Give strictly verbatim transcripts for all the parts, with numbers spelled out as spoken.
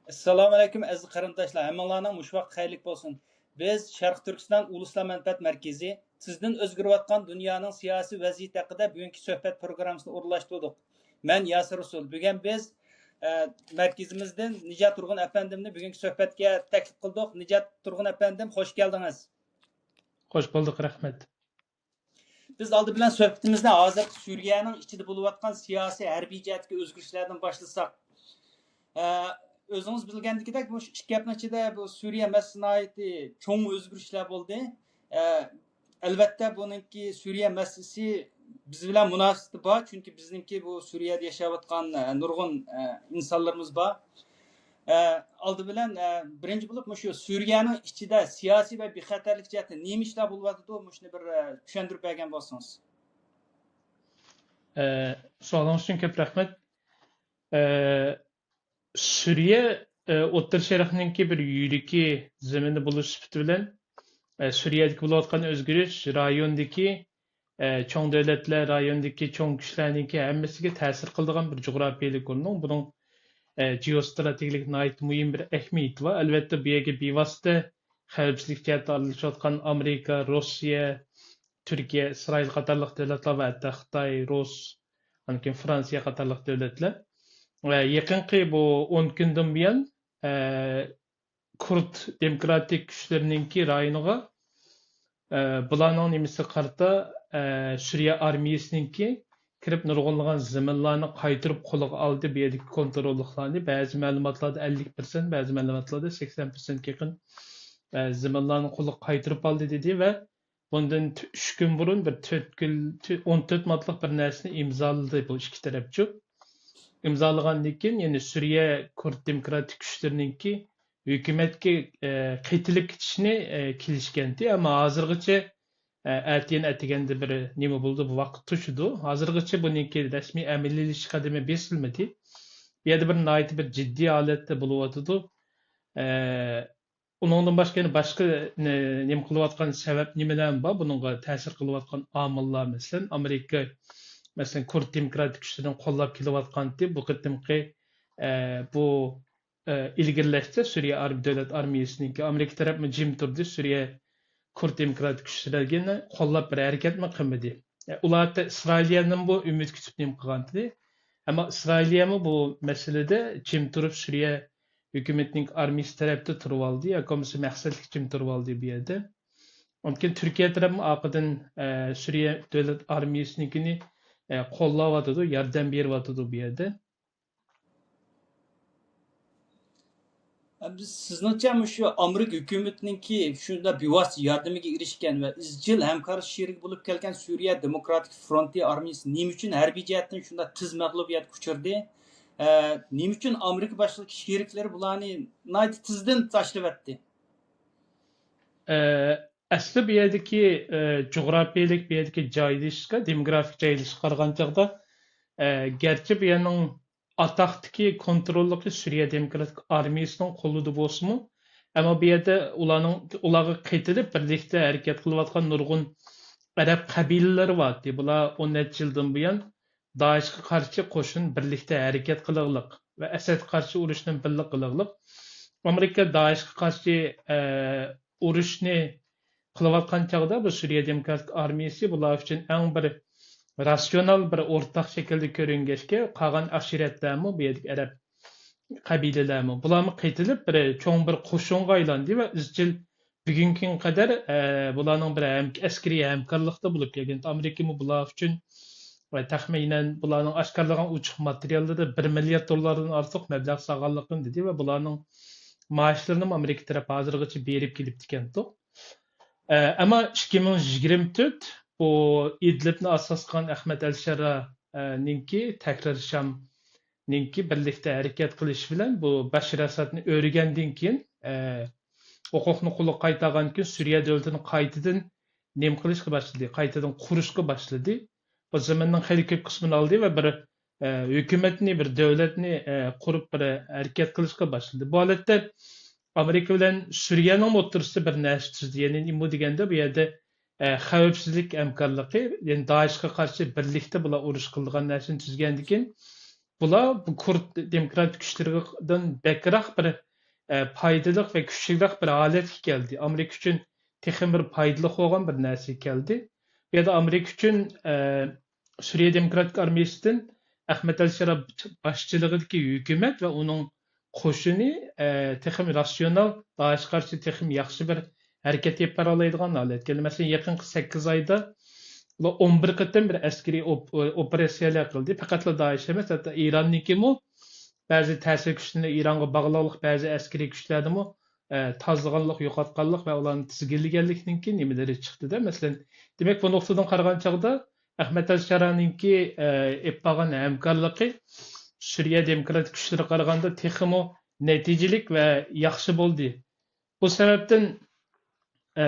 ئەسسالامۇئەلەيكۇم، ئەزىز قېرىنداشلار، ھەممىڭلارنىڭ مۇشۇ ۋاقتى خەيرلىك بولسۇن. بىز شەرقىي تۈركىستان ئۇلۇسلار مەنپەئەت مەركىزى تېزدىن ئۆزگىرىۋاتقان دۇنيانىڭ سىياسىي ۋەزىيىتى ھەققىدە بۈگۈنكى سۆھبەت پروگراممىسىنى ئورۇنلاشتۇردۇق. مەن ياسىر رۇسۇل. بۈگۈن بىز، ئە، مەركىزىمىزدىن نىجات تۇرغۇن ئەپەندىمنى بۈگۈنكى سۆھبەتكە تەكلىپ قىلدۇق. نىجات تۇرغۇن ئەپەندىم، خوش كەلدىڭىز. خوش بولدۇق، رەھمەت. بىز ئالدى بىلەن سۆھبىتىمىزنى ھازىرقى سۈرىيەنىڭ ئىچىدە بولۇۋاتقان سىياسىي، ھەربىي جەھەتتىكى ئۆزگىرىشلەردىن باشلىساق. ئە، ئۆزىڭىز بىلگەندىكىدەك، مۇشۇ ئىككى ھەپتىنىڭ ئىچىدە بۇ سۈرىيە مەسىلىسى ناھايىتى چوڭ ئۆزگىرىشلەر بولدى. ئە، ئەلۋەتتە، بۇنىڭكى سۈرىيە مەسىلىسى بىز بىلەن مۇناسىۋىتى بار، چۈنكى بىزنىڭكى بۇ سۈرىيەدە ياشاۋاتقان، ئە، نۇرغۇن، ئە، ئىنسانلىرىمىز بار. ئە، ئالدى بىلەن، ئە، بىرىنچى بولۇپ مۇشۇ سۈرىيەنىڭ ئىچىدە سىياسىي ۋە بىخەتەرلىك جەھەتتە نېمە ئىشلار بولۇۋاتىدۇ؟ مۇشۇنى بىر، ئە، چۈشەندۈرۈپ بەرگەن بولسىڭىز. ئە، سوئالىڭىز ئۈچۈن كۆپ رەھمەت. ئە، سۈرىيە، ئە، ئوتتۇرا شەرقنىڭكى بىر يۈرىكى، زېمىنى بولۇش سۈپىتى بىلەن، ئە، سۈرىيەدىكى بولۇۋاتقان ئۆزگىرىش رايوندىكى، ئە، چوڭ دۆلەتلەر، رايوندىكى چوڭ كۈچلەرنىڭكى ھەممىسىگە تەسىر قىلىدىغان بىر جۇغراپىيەلىك ئورۇننىڭ، بۇنىڭ، ئە، جېئوستراتېگىيەلىك ناھايىتى مۇھىم بىر ئەھمىيىتى بار. ئەلۋەتتە، بۇ يەرگە بىۋاسىتە خەۋپسىزلىك جەھەتتە ئارىلىشىۋاتقان ئامېرىكا، روسىيە، تۈركىيە، ئىسرائىل قاتارلىق دۆلەتلەر ۋە ھەتتا خىتاي، رۇس، ئاندىن كېيىن فرانسىيە قاتارلىق دۆلەتلەر. ۋە يېقىنقى بۇ ئون كۈندىن بۇيان، ئە، كۇرد دېموكراتىك كۈچلىرىنىڭكى رايونىغا، ئە، بۇلارنىڭ نېمىسىگە قارىتا، ئە، سۈرىيە ئارمىيەسىنىڭكى كىرىپ نۇرغۇنلىغان زېمىنلارنى قايتۇرۇپ قولىغا ئالدى، بۇ يەردىكى كونتروللۇقلارنى. بەزى مەلۇماتلاردا ئەللىك پىرسەنت، بەزى مەلۇماتلاردا سەكسەن پىرسەنتكە يېقىن، ئە، زېمىنلارنى قولىغا قايتۇرۇپ ئالدى دېدى ۋە بۇندىن تۆ-، ئۈچ كۈن بۇرۇن بىر تۆت كۈن، تۆ-، ئون تۆت ماددىلىق بىر نەرسىنى ئىمزالىدى بۇ ئىككى تەرەپچۇ. ئىمزالىغاندىن كېيىن، يەنى سۈرىيە كۇرد دېموكراتىك كۈچلىرىنىڭكى ھۆكۈمەتكە، ئە، قېتىلىپ كېتىشىنى، ئە، كېلىشكەنتى. ئەمما ھازىرغىچە، ئە، ئەتىگەن ئەتىگەندە بىر نېمە بولدى، بۇ ۋاقىت توشىدۇ. ھازىرغىچە بۇنىڭكى رەسمىي ئەمەلىيلىشىش قەدىمى بېسىلمىدى. بۇ يەردە بىر ناھايىتى بىر جىددىي ھالەتتە بولۇۋاتىدۇ. ئە، ئۇنىڭدىن باشقا يەنە باشقا نە-، نېمە قىلىۋاتقان سەۋەب نېمىلەرمۇ بار؟ بۇنىڭغا تەسىر قىلىۋاتقان ئامىللار، مەسىلەن، ئامېرىكا، مەسىلەن، كۇرد دېموكراتىك كۈچلىرىنى قوللاپ كېلىۋاتقانتى. بۇ قېتىمقى، ئە، بۇ، ئە، ئىلگىرىلەشتە سۈرىيە ئار-، دۆلەت ئارمىيەسىنىڭكى ئامېرىكا تەرەپمۇ جىم تۇردى، سۈرىيە كۇرد دېموكراتىك كۈچلىرىنى قوللاپ بىر ھەرىكەتمۇ قىلمىدى. ئە، ئۇلار ھەتتا ئىسرائىلىيەدىنمۇ ئۈمىد كۈتۈپ نېمە قىلغانتى. ئەمما ئىسرائىلىيەمۇ بۇ مەسىلىدە جىم تۇرۇپ، سۈرىيە ھۆكۈمىتىنىڭ ئارمىيىسى تەرەپتە تۇرۇۋالدى ياكى بولمىسا مەقسەتلىك جىم تۇرۇۋالدى بۇ يەردە. ئاندىن كېيىن تۈركىيە تەرەپمۇ ئارقىدىن، ئە، سۈرىيە دۆلەت ئارمىيىسىنىڭكىنى، ئە، قوللاۋاتىدۇ، ياردەم بېرىۋاتىدۇ بۇ يەردە. ئەمدى سىزنىڭچە مۇشۇ ئامېرىكا ھۆكۈمىتىنىڭكى شۇنداق بىۋاسىتە ياردىمىگە ئېرىشكەن ۋە ئىزچىل ھەمكارلىق شېرىكى بولۇپ كەلگەن سۈرىيە دېموكراتىك فرونتى ئارمىيىسى نېمە ئۈچۈن ھەربىي جەھەتتىن شۇنداق تېز مەغلۇبىيەتكە ئۇچرىدى؟ ئە، نېمە ئۈچۈن ئامېرىكا باشلىق شېرىكلىرى بۇلارنى ناھايىتى تېزدىن تاشلىۋەتتى؟ ئە، ئەسلى بۇ يەردىكى، ئە، جۇغراپىيەلىك، بۇ يەردىكى جايلىشىشقا، دېموگرافىك جايلىشىشقا قارىغان چاغدا، ئە، گەرچە بۇ يەرنىڭ ئاتاقتىكى كونتروللۇقى سۈرىيە دېموكراتىك ئارمىيىسىنىڭ قولىدا بولسىمۇ، ئەمما بۇ يەردە ئۇلارنىڭ، ئۇلارغا قېتىلىپ بىرلىكتە ھەرىكەت قىلىۋاتقان نۇرغۇن ئەرەب قەبىلىلىرى بار ئىدى. بۇلار ئون نەچچە يىلدىن بۇيان دائىشقا قارشى قوشۇن بىرلىكتە ھەرىكەت قىلىغلىق ۋە ئەسەدكە قارشى ئۇرۇشنى بىللە قىلىغلىق. ئامېرىكا دائىشقا قارشى، ئە، ئۇرۇشنى قىلىۋاتقان چاغدا بۇ سۈرىيە دېموكراتىك ئارمىيىسى بۇلار ئۈچۈن ئەڭ بىر راتسىيونال، بىر ئورتاق شەكىلدە كۆرۈنگەچكە، قالغان ئاشىرەتلەرمۇ، بۇ يەردىكى ئەرەب قەبىلىلەرمۇ، بۇلارمۇ قېتىلىپ بىر چوڭ بىر قوشۇنغا ئايلاندى ۋە ئىزچىل بۈگۈنكى كۈنگە قەدەر، ئە، بۇلارنىڭ بىر ھەم-، ئەسكىرىي ھەمكارلىقتا بولۇپ كەلگەن. ئامېرىكىمۇ بۇلار ئۈچۈن ۋە تەخمىنەن بۇلارنىڭ ئاشكارىلىغان ئوچۇق ماتېرىياللىرىدا بىر مىليارد دوللاردىن ئارتۇق مەبلەغ سالغانلىقىنى دېدى ۋە بۇلارنىڭ مائاشلىرىنىمۇ ئامېرىكا تەرەپ ھازىرغىچە بېرىپ كېلىپتىكەنتۇق. ئە، ئەمما ئىككى مىڭ يىگىرمە تۆت بۇ ئىدلىبنى ئاساس قىلغان ئەخمەت ئەلشارانىڭكى تەھرىر شامنىڭكى بىرلىكتە ھەرىكەت قىلىشى بىلەن بۇ بەشار ئەسەدنى ئۆرۈگەندىن كېيىن، ئە، ھوقۇقنى قولىغا قايتارغاندىن كېيىن سۈرىيە دۆلىتىنى قايتىدىن نېمە قىلىشقا باشلىدى، قايتىدىن قۇرۇشقا باشلىدى. بۇ زېمىننىڭ خېلى كۆپ قىسمىنى ئالدى ۋە بىر، ئە، ھۆكۈمەتنى، بىر دۆلەتنى، ئە، قۇرۇپ بىر ھەرىكەت قىلىشقا باشلىدى. بۇ ھالەتتە ئامېرىكا بىلەن سۈرىيەنىڭ ئوتتۇرىسىدا بىر نەرسە تۈزدى. يەنى نېمە دېگەندە، بۇ يەردە، ئە، خەۋپسىزلىك ھەمكارلىقى، يەنى دائىشقا قارشى بىرلىكتە بۇلار ئۇرۇش قىلىدىغان نەرسىنى تۈزگەندىن كېيىن، بۇلار بۇ كۇرد دېموكراتىك كۈچلىرىدىن بەكرەك بىر، ئە، پايدىلىق ۋە كۈچلۈكرەك بىر ھالەتكە كەلدى. ئامېرىكا ئۈچۈن تېخىمۇ بىر پايدىلىق بولغان بىر نەرسىگە كەلدى. بۇ يەردە ئامېرىكا ئۈچۈن، ئە، سۈرىيە دېموكراتىك ئارمىيىسىدىن ئەخمەت ئەل شارا باشچىلىقىدىكى ھۆكۈمەت ۋە ئۇنىڭ قوشۇنى، ئە، تېخىمۇ راتسىيونال، دائىشقا قارشى تېخىمۇ ياخشى بىر ھەرىكەت ئېلىپ بارالايدىغان ھالەتكە كەلدى. مەسىلەن، يېقىنقى سەككىز ئايدا ئۇلار ئون بىر قېتىم بىر ئەسكىرىي ئوپ-، ئوپېراتسىيەلەر قىلدى. پەقەتلا دائىش ئەمەس، ھەتتا ئىراننىڭكىمۇ بەزى تەسىر كۈچلىرىنى، ئىرانغا باغلىقلىق بەزى ئەسكىرىي كۈچلەرنىمۇ، ئە، تازىلىغانلىق، يوقاتقانلىق ۋە ئۇلارنى تىزگىنلىگەنلىكنىڭكى نېمىلىرى چىقتىدە. مەسىلەن، دېمەك، بۇ نۇقتىدىن قارىغان چاغدا ئەخمەت ئەل شارانىڭكى، ئە، ئېلىپ بارغان ھەمكارلىقى سۈرىيە دېموكراتىك كۈچلىرىگە قارىغاندا تېخىمۇ نەتىجىلىك ۋە ياخشى بولدى. بۇ سەۋەبتىن، ئە،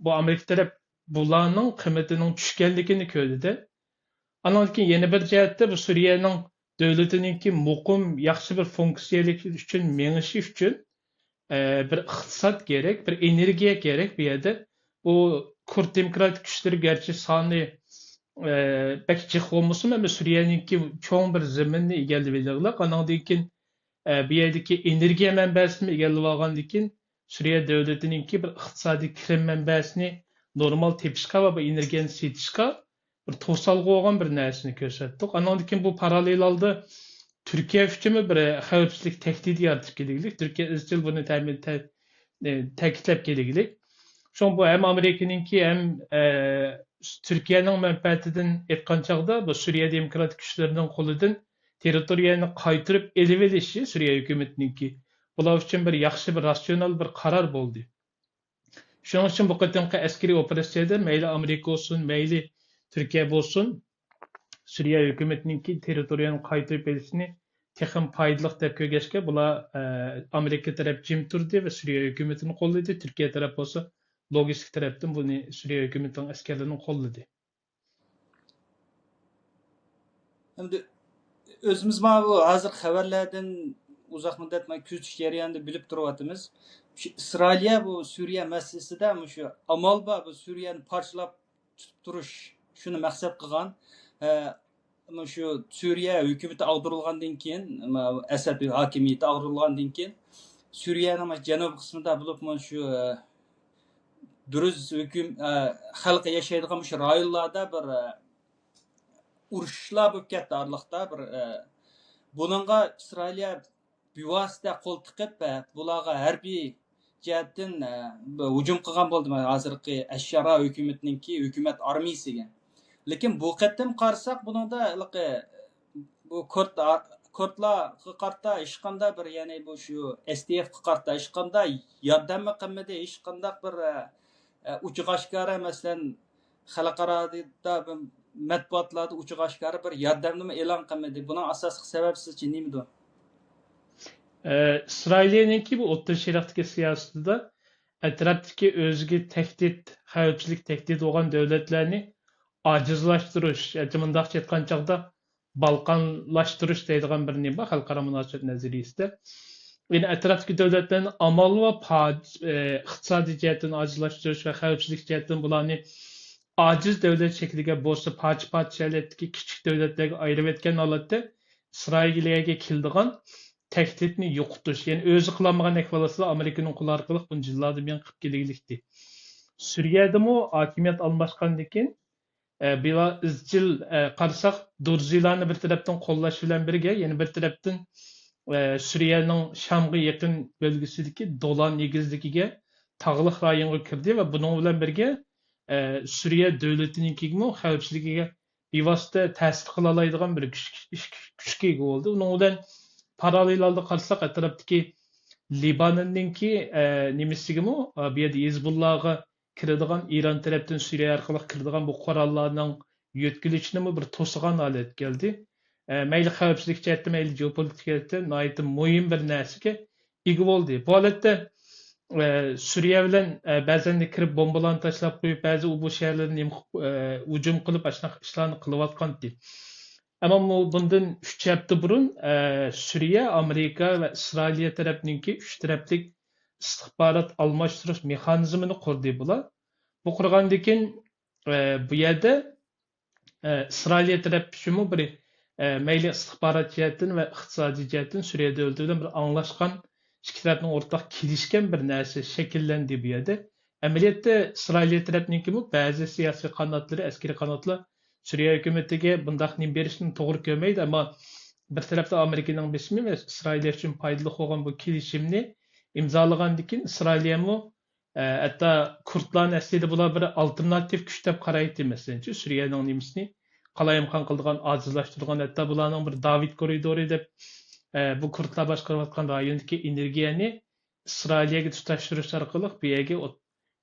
بۇ ئامېرىكا تەرەپ بۇلارنىڭ قىممىتىنىڭ چۈشكەنلىكىنى كۆردى. ئانىڭدىن كېيىن يەنە بىر جەھەتتە بۇ سۈرىيەنىڭ دۆلىتىنىڭكى مۇقىم، ياخشى بىر فۇنكسىيەلىك ئۈچۈن مېڭىشى ئۈچۈن، ئە، بىر ئىقتىساد كېرەك، بىر ئېنېرگىيە كېرەك بۇ يەردە. بۇ كۇرد دېموكراتىك كۈچلىرى گەرچە سانى، ئە، بەك جىق بولمىسىمۇ، ئەمما سۈرىيەنىڭكى چوڭ بىر زېمىننى ئىگىلىۋېلىغلىق. ئانىڭدىن كېيىن، ئە، بۇ يەردىكى ئېنېرگىيە مەنبەسىنى ئىگىلىۋالغاندىن كېيىن، سۈرىيە دۆلىتىنىڭكى بىر ئىقتىسادىي كىرىم مەنبەسىنى نورمال تېپىشقا ۋە بۇ ئېنېرگىيەنى سېتىشقا بىر توسالغۇ بولغان بىر نەرسىنى كۆرسەتتۇق. ئانىڭدىن كېيىن بۇ پاراللېل ھالدا تۈركىيە ئۈچۈنمۇ بىر خەۋپسىزلىك تەھدىتى يارىتىپ كېلىگلىك. تۈركىيە ئىزچىل بۇنى تەمىن-، تە-، ئە، تەكىتلەپ كېلىگلىك. شۇڭا بۇ ھەم ئامېرىكىنىڭكى ھەم، ئە، تۈركىيەنىڭ مەنپەئەتىدىن ئېيتقان چاغدا بۇ سۈرىيە دېموكراتىك كۈچلىرىنىڭ قولىدىن تېررىتورىيەنى قايتۇرۇپ ئېلىۋېلىشى سۈرىيە ھۆكۈمىتىنىڭكى بۇلار ئۈچۈن بىر ياخشى، بىر راتسىيونال بىر قارار بولدى. شۇنىڭ ئۈچۈن بۇ قېتىمقى ئەسكىرىي ئوپېراتسىيەدە مەيلى ئامېرىكا بولسۇن، مەيلى تۈركىيە بولسۇن، سۈرىيە ھۆكۈمىتىنىڭكى تېررىتورىيەنى قايتۇرۇپ ئېلىشنى تېخىمۇ پايدىلىق دەپ كۆرگەچكە، بۇلار، ئە، ئامېرىكا تەرەپ جىم تۇردى ۋە سۈرىيە ھۆكۈمىتىنى قوللىدى. تۈركىيە تەرەپ بولسا لوگىستىك تەرەپتىن بۇنى سۈرىيە ھۆكۈمىتىنىڭ ئەسكەرلىرىنى قوللىدى. ئەمدى ئۆزىمىز مانا بۇ ھازىر خەۋەرلەردىن ئۇزاق مۇددەت مانا كۆزىتىش جەريانىدا بىلىپ تۇرۇۋاتىمىز. شۇ ئىسرائىلىيە بۇ سۈرىيە مەسىلىسىدە مۇشۇ ئامال بار بۇ سۈرىيەنى پارچىلاپ تۇتۇپ تۇرۇش، شۇنى مەقسەت قىلغان. ئە، مۇشۇ سۈرىيە ھۆكۈمىتى ئاغدۇرۇلغاندىن كېيىن، ئەسەد ھاكىمىيىتى ئاغدۇرۇلغاندىن كېيىن، سۈرىيەنىڭ مۇشۇ جەنۇبىي قىسمىدا بولۇپمۇ شۇ، ئە، دۇرۇز ھۆكۈم-، ئە، خەلقى ياشايدىغان مۇشۇ رايونلاردا بىر، ئە، ئۇرۇشلار بولۇپ كەتتى ئارىلىقتا بىر، ئە، بۇنىڭغا ئىسرائىلىيە بىۋاسىتە قول تىقىپ، ئە، بۇلارغا ھەربىي جەھەتتىن، ئە، بۇ ھۇجۇم قىلغان بولدى، مانا ھازىرقى ئەششارا ھۆكۈمىتىنىڭكى ھۆكۈمەت ئارمىيىسىگە. لېكىن بۇ قېتىم قارىساق، بۇنىڭدا ھېلىقى بۇ كۇرد-، كۇردلارغا قارىتا ھېچقانداق بىر، يەنى بۇ شۇ ئېس دى ئېفقا قارىتا ھېچقانداق ياردەممۇ قىلمىدى، ھېچقانداق بىر، ئە، ئە، ئوچۇق ئاشكارا، مەسىلەن، خەلقئارادا بىر مەتبۇئاتلاردا ئوچۇق ئاشكارا بىر ياردەمنىمۇ ئېلان قىلمىدى. بۇنىڭ ئاساسلىق سەۋەبى سىزچە نېمىدۇ؟ ئە، ئىسرائىلىيەنىڭكى بۇ ئوتتۇرا شەرقتىكى سىياسىتىدە ئەتراپتىكى ئۆزىگە تەھدىت، خەۋپسىزلىك تەھدىتى بولغان دۆلەتلەرنى ئاجىزلاشتۇرۇش، ياكى مۇنداقچە ئېيتقان چاغدا بالقانلاشتۇرۇش دەيدىغان بىر نېمە بار خەلقئارا مۇناسىۋەت نەزەرىيىسىدە. يەنى ئەتراپتىكى دۆلەتلەرنى ئامال ۋە پاج-، ئە، ئىقتىسادىي جەھەتتىن ئاجىزلاشتۇرۇش ۋە خەۋپسىزلىك جەھەتتىن بۇلارنى ئاجىز دۆلەت شەكلىگە بولسا پارچە-پارچە ھالەتتىكى كىچىك دۆلەتلەرگە ئايرىۋەتكەن ھالەتتە ئىسرائىلىيەگە كېلىدىغان تەھدىتنى يوقىتىش، يەنى ئۆزى قىلالمىغان ئەھۋالاتتا ئامېرىكىنىڭ قولى ئارقىلىق بۇنى يىللاردىن بۇيان قىلىپ كېلىگلىكتى. سۈرىيەدىمۇ ھاكىمىيەت ئالماشقاندىن كېيىن، ئە، بىلا ئىزچىل، ئە، قارىساق، دۇرزىلارنى بىر تەرەپتىن قوللاش بىلەن بىرگە، يەنە بىر تەرەپتىن، ئە، سۈرىيەنىڭ شامغا يېقىن بۆلگىسىدىكى دولان ئېگىزلىكىگە، تاغلىق رايونغا كىردى ۋە بۇنىڭ بىلەن بىرگە، ئە، سۈرىيە دۆلىتىنىڭكىمۇ خەۋپسىزلىكىگە بىۋاسىتە تەسىر قىلالايدىغان بىر كۈچ-، كۈچكە ئىگە بولدى. ئۇنىڭ بىلەن پاراللېل ھالدا قارىساق، ئەتراپتىكى لىبانوننىڭكى، ئە، نېمىسىگىمۇ، ئە، بۇ يەردە ھېزبۇللاغا كىرىدىغان، ئىران تەرەپتىن سۈرىيە ئارقىلىق كىرىدىغان بۇ قوراللارنىڭ يۆتكىلىشىنىمۇ بىر توسىغان ھالەتكە كەلدى. ئە، مەيلى خەۋپسىزلىك جەھەتتە، مەيلى گېئوپولىتىكا جەھەتتە ناھايىتى مۇھىم بىر نەرسىگە ئىگە بولدى. بۇ ھالەتتە، ئە، سۈرىيە بىلەن، ئە، بەزەندە كىرىپ بومبىلارنى تاشلاپ قويۇپ، بەزى ئۇ بۇ شەھەرلەرنى نېمە قىلىپ، ئە، ھۇجۇم قىلىپ، ئاشۇنداق ئىشلارنى قىلىۋاتقانتى. ئەمما بۇ، بۇندىن ئۈچ ھەپتە بۇرۇن، ئە، سۈرىيە، ئامېرىكا ۋە ئىسرائىلىيە تەرەپنىڭكى ئۈچ تەرەپلىك ئىستىخبارات ئالماشتۇرۇش مېخانىزمىنى قۇردى بۇلار. بۇ قۇرغاندىن كېيىن، ئە، بۇ يەردە، ئە، ئىسرائىلىيە تەرەپ ئۈچۈنمۇ بىر، ئە، مەيلى ئىستىخبارات جەھەتتىن ۋە ئىقتىسادىي جەھەتتىن سۈرىيە دۆلىتى بىلەن بىر ئاڭلاشقان، ئىككى تەرەپنىڭ ئورتاق كېلىشكەن بىر نەرسە شەكىللەندى بۇ يەردە. ئەمەلىيەتتە ئىسرائىلىيە تەرەپنىڭكىمۇ بەزى سىياسىي قاناتلىرى، ئەسكىرىي قاناتلار سۈرىيە ھۆكۈمىتىگە بۇنداق نېمە بېرىشنى توغرا كۆرمەيدۇ، ئەمما بىر تەرەپتە ئامېرىكىنىڭ بېسىمى ۋە ئىسرائىلىيە ئۈچۈن پايدىلىق بولغان بۇ كېلىشىمنى ئىمزالىغاندىن كېيىن ئىسرائىلىيەمۇ، ئە، ھەتتا كۇردلارنى ئەسلىدە بۇلار بىر ئالتېرناتىپ كۈچ دەپ قارايتتى. مەسىلەنچۇ، سۈرىيەنىڭ نېمىسىنى قالايمىقان قىلىدىغان، ئاجىزلاشتۇرىدىغان، ھەتتا بۇلارنىڭ بىر داۋىد كورىدورى دەپ، ئە، بۇ كۇردلار باشقۇرۇۋاتقان رايوندىكى ئېنېرگىيەنى ئىسرائىلىيەگە تۇتاشتۇرۇش ئارقىلىق بۇ يەرگە ئوت-،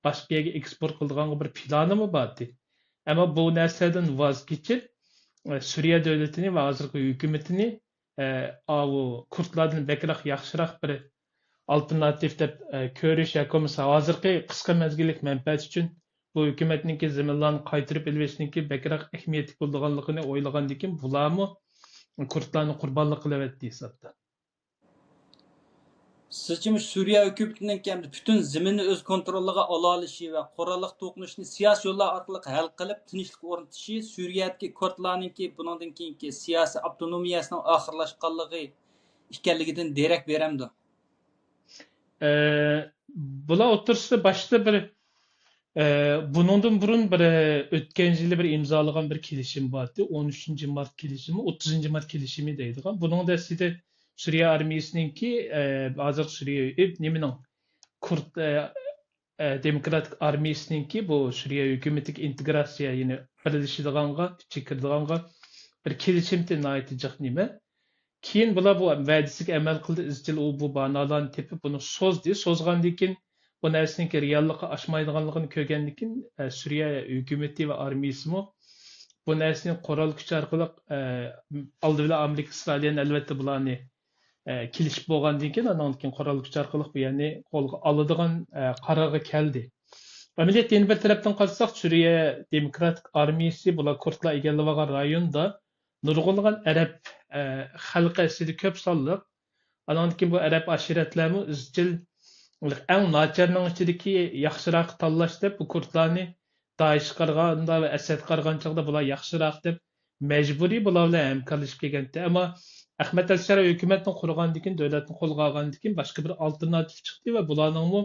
باشقا يەرگە ئېكسپورت قىلىدىغانغا بىر پىلانىمۇ بار ئىدى. ئەمما بۇ نەرسىلەردىن ۋاز كېچىپ، ئە، سۈرىيە دۆلىتىنى ۋە ھازىرقى ھۆكۈمىتىنى، ئە، ئاۋۇ كۇردلاردىن بەكرەك ياخشىراق بىر ئالتېرناتىپ دەپ، ئە، كۆرۈش ياكى بولمىسا ھازىرقى قىسقا مەزگىللىك مەنپەئەت ئۈچۈن بۇ ھۆكۈمەتنىڭكى زېمىنلارنى قايتۇرۇپ ئېلىۋېلىشنىڭكى بەكرەك ئەھمىيەتلىك بولىدىغانلىقىنى ئويلىغاندىكىن بۇلارمۇ كۇردلارنى قۇربانلىق قىلىۋەتتى ھېسابتا. سىزچىمۇ سۈرىيە ھۆكۈمىتىنىڭكى ئەمدى پۈتۈن زېمىننى ئۆز كونترولىغا ئالالىشى ۋە قوراللىق توقۇنۇشنى سىياسىي يوللار ئارقىلىق ھەل قىلىپ، تىنچلىق ئورنىتىشى سۈرىيەدىكى كۇردلارنىڭكى بۇنىڭدىن كېيىنكى سىياسىي ئاپتونومىيەسىنىڭ ئاخىرلاشقانلىقى ئىكەنلىكىدىن دېرەك بېرەمدۇ؟ ئە، بۇلار ئوتتۇرىسىدا باشتا بىر، ئە، بۇنىڭدىن بۇرۇن بىر، ئە، ئۆتكەن يىلى بىر ئىمزالىغان بىر كېلىشىم بار ئىدى. ئون ئۈچىنچى مارت كېلىشىمى، ئوتتۇزىنچى مارت كېلىشىمى دەيدىغان. بۇنىڭدا ئەسلىدە سۈرىيە ئارمىيىسىنىڭكى، ئە، ھازىر سۈرىيە، ئە، نېمىنىڭ، كۇرد، ئە، ئە، دېموكراتىك ئارمىيىسىنىڭكى بۇ سۈرىيە ھۆكۈمىتىگە ئىنتېگراتسىيە، يەنى بىرلىشىدىغانغا، ئىچىگە كىرىدىغانغا بىر كېلىشىمتى ناھايىتى جىق نېمە. كېيىن بۇلار بۇ ۋەدىسىگە ئەمەل قىلدى، ئىزچىل ئۇ بۇ بانالارنى تېپىپ، بۇنى سوزدى. سوزغاندىن كېيىن، بۇ نەرسىنىڭكى رېئاللىققا ئاشمايدىغانلىقىنى كۆرگەندىن كېيىن، ئە، سۈرىيە ھۆكۈمىتى ۋە ئارمىيىسىمۇ بۇ نەرسىنى قورال كۈچ ئارقىلىق، ئە، ئالدى بىلەن ئامېرىكا، ئىسرائىلىيەنى، ئەلۋەتتە، بۇلارنى، ئە، كېلىشىپ بولغاندىن كېيىن، ئانىڭدىن كېيىن قورال كۈچ ئارقىلىق بۇ يەرنى قولغا ئالىدىغان، ئە، قارارغا كەلدى. ئەمەلىيەتتە يەنە بىر تەرەپتىن قارىساق، سۈرىيە دېموكراتىك ئارمىيىسى بۇلار كۇردلار ئىگىلىۋالغان رايوندا نۇرغۇنلىغان ئەرەب، ئە، خەلقى ئەسلىدە كۆپ سانلىق. ئانىڭدىن كېيىن بۇ ئەرەب ئاشىرەتلەرمۇ ئىزچىل ئەڭ ناچارنىڭ ئىچىدىكى ياخشىراقى تاللاش دەپ، بۇ كۇردلارنى دائىشقا قارىغاندا ۋە ئەسەدقە قارىغان چاغدا بۇلار ياخشىراق دەپ، مەجبۇرىي بۇلار بىلەن ھەمكارلىشىپ كەلگەنتى. ئەمما ئەخمەت ئەلشارا ھۆكۈمەتنى قۇرغاندىن كېيىن، دۆلەتنى قولغا ئالغاندىن كېيىن باشقا بىر ئالتېرناتىپ چىقتى ۋە بۇلارنىڭمۇ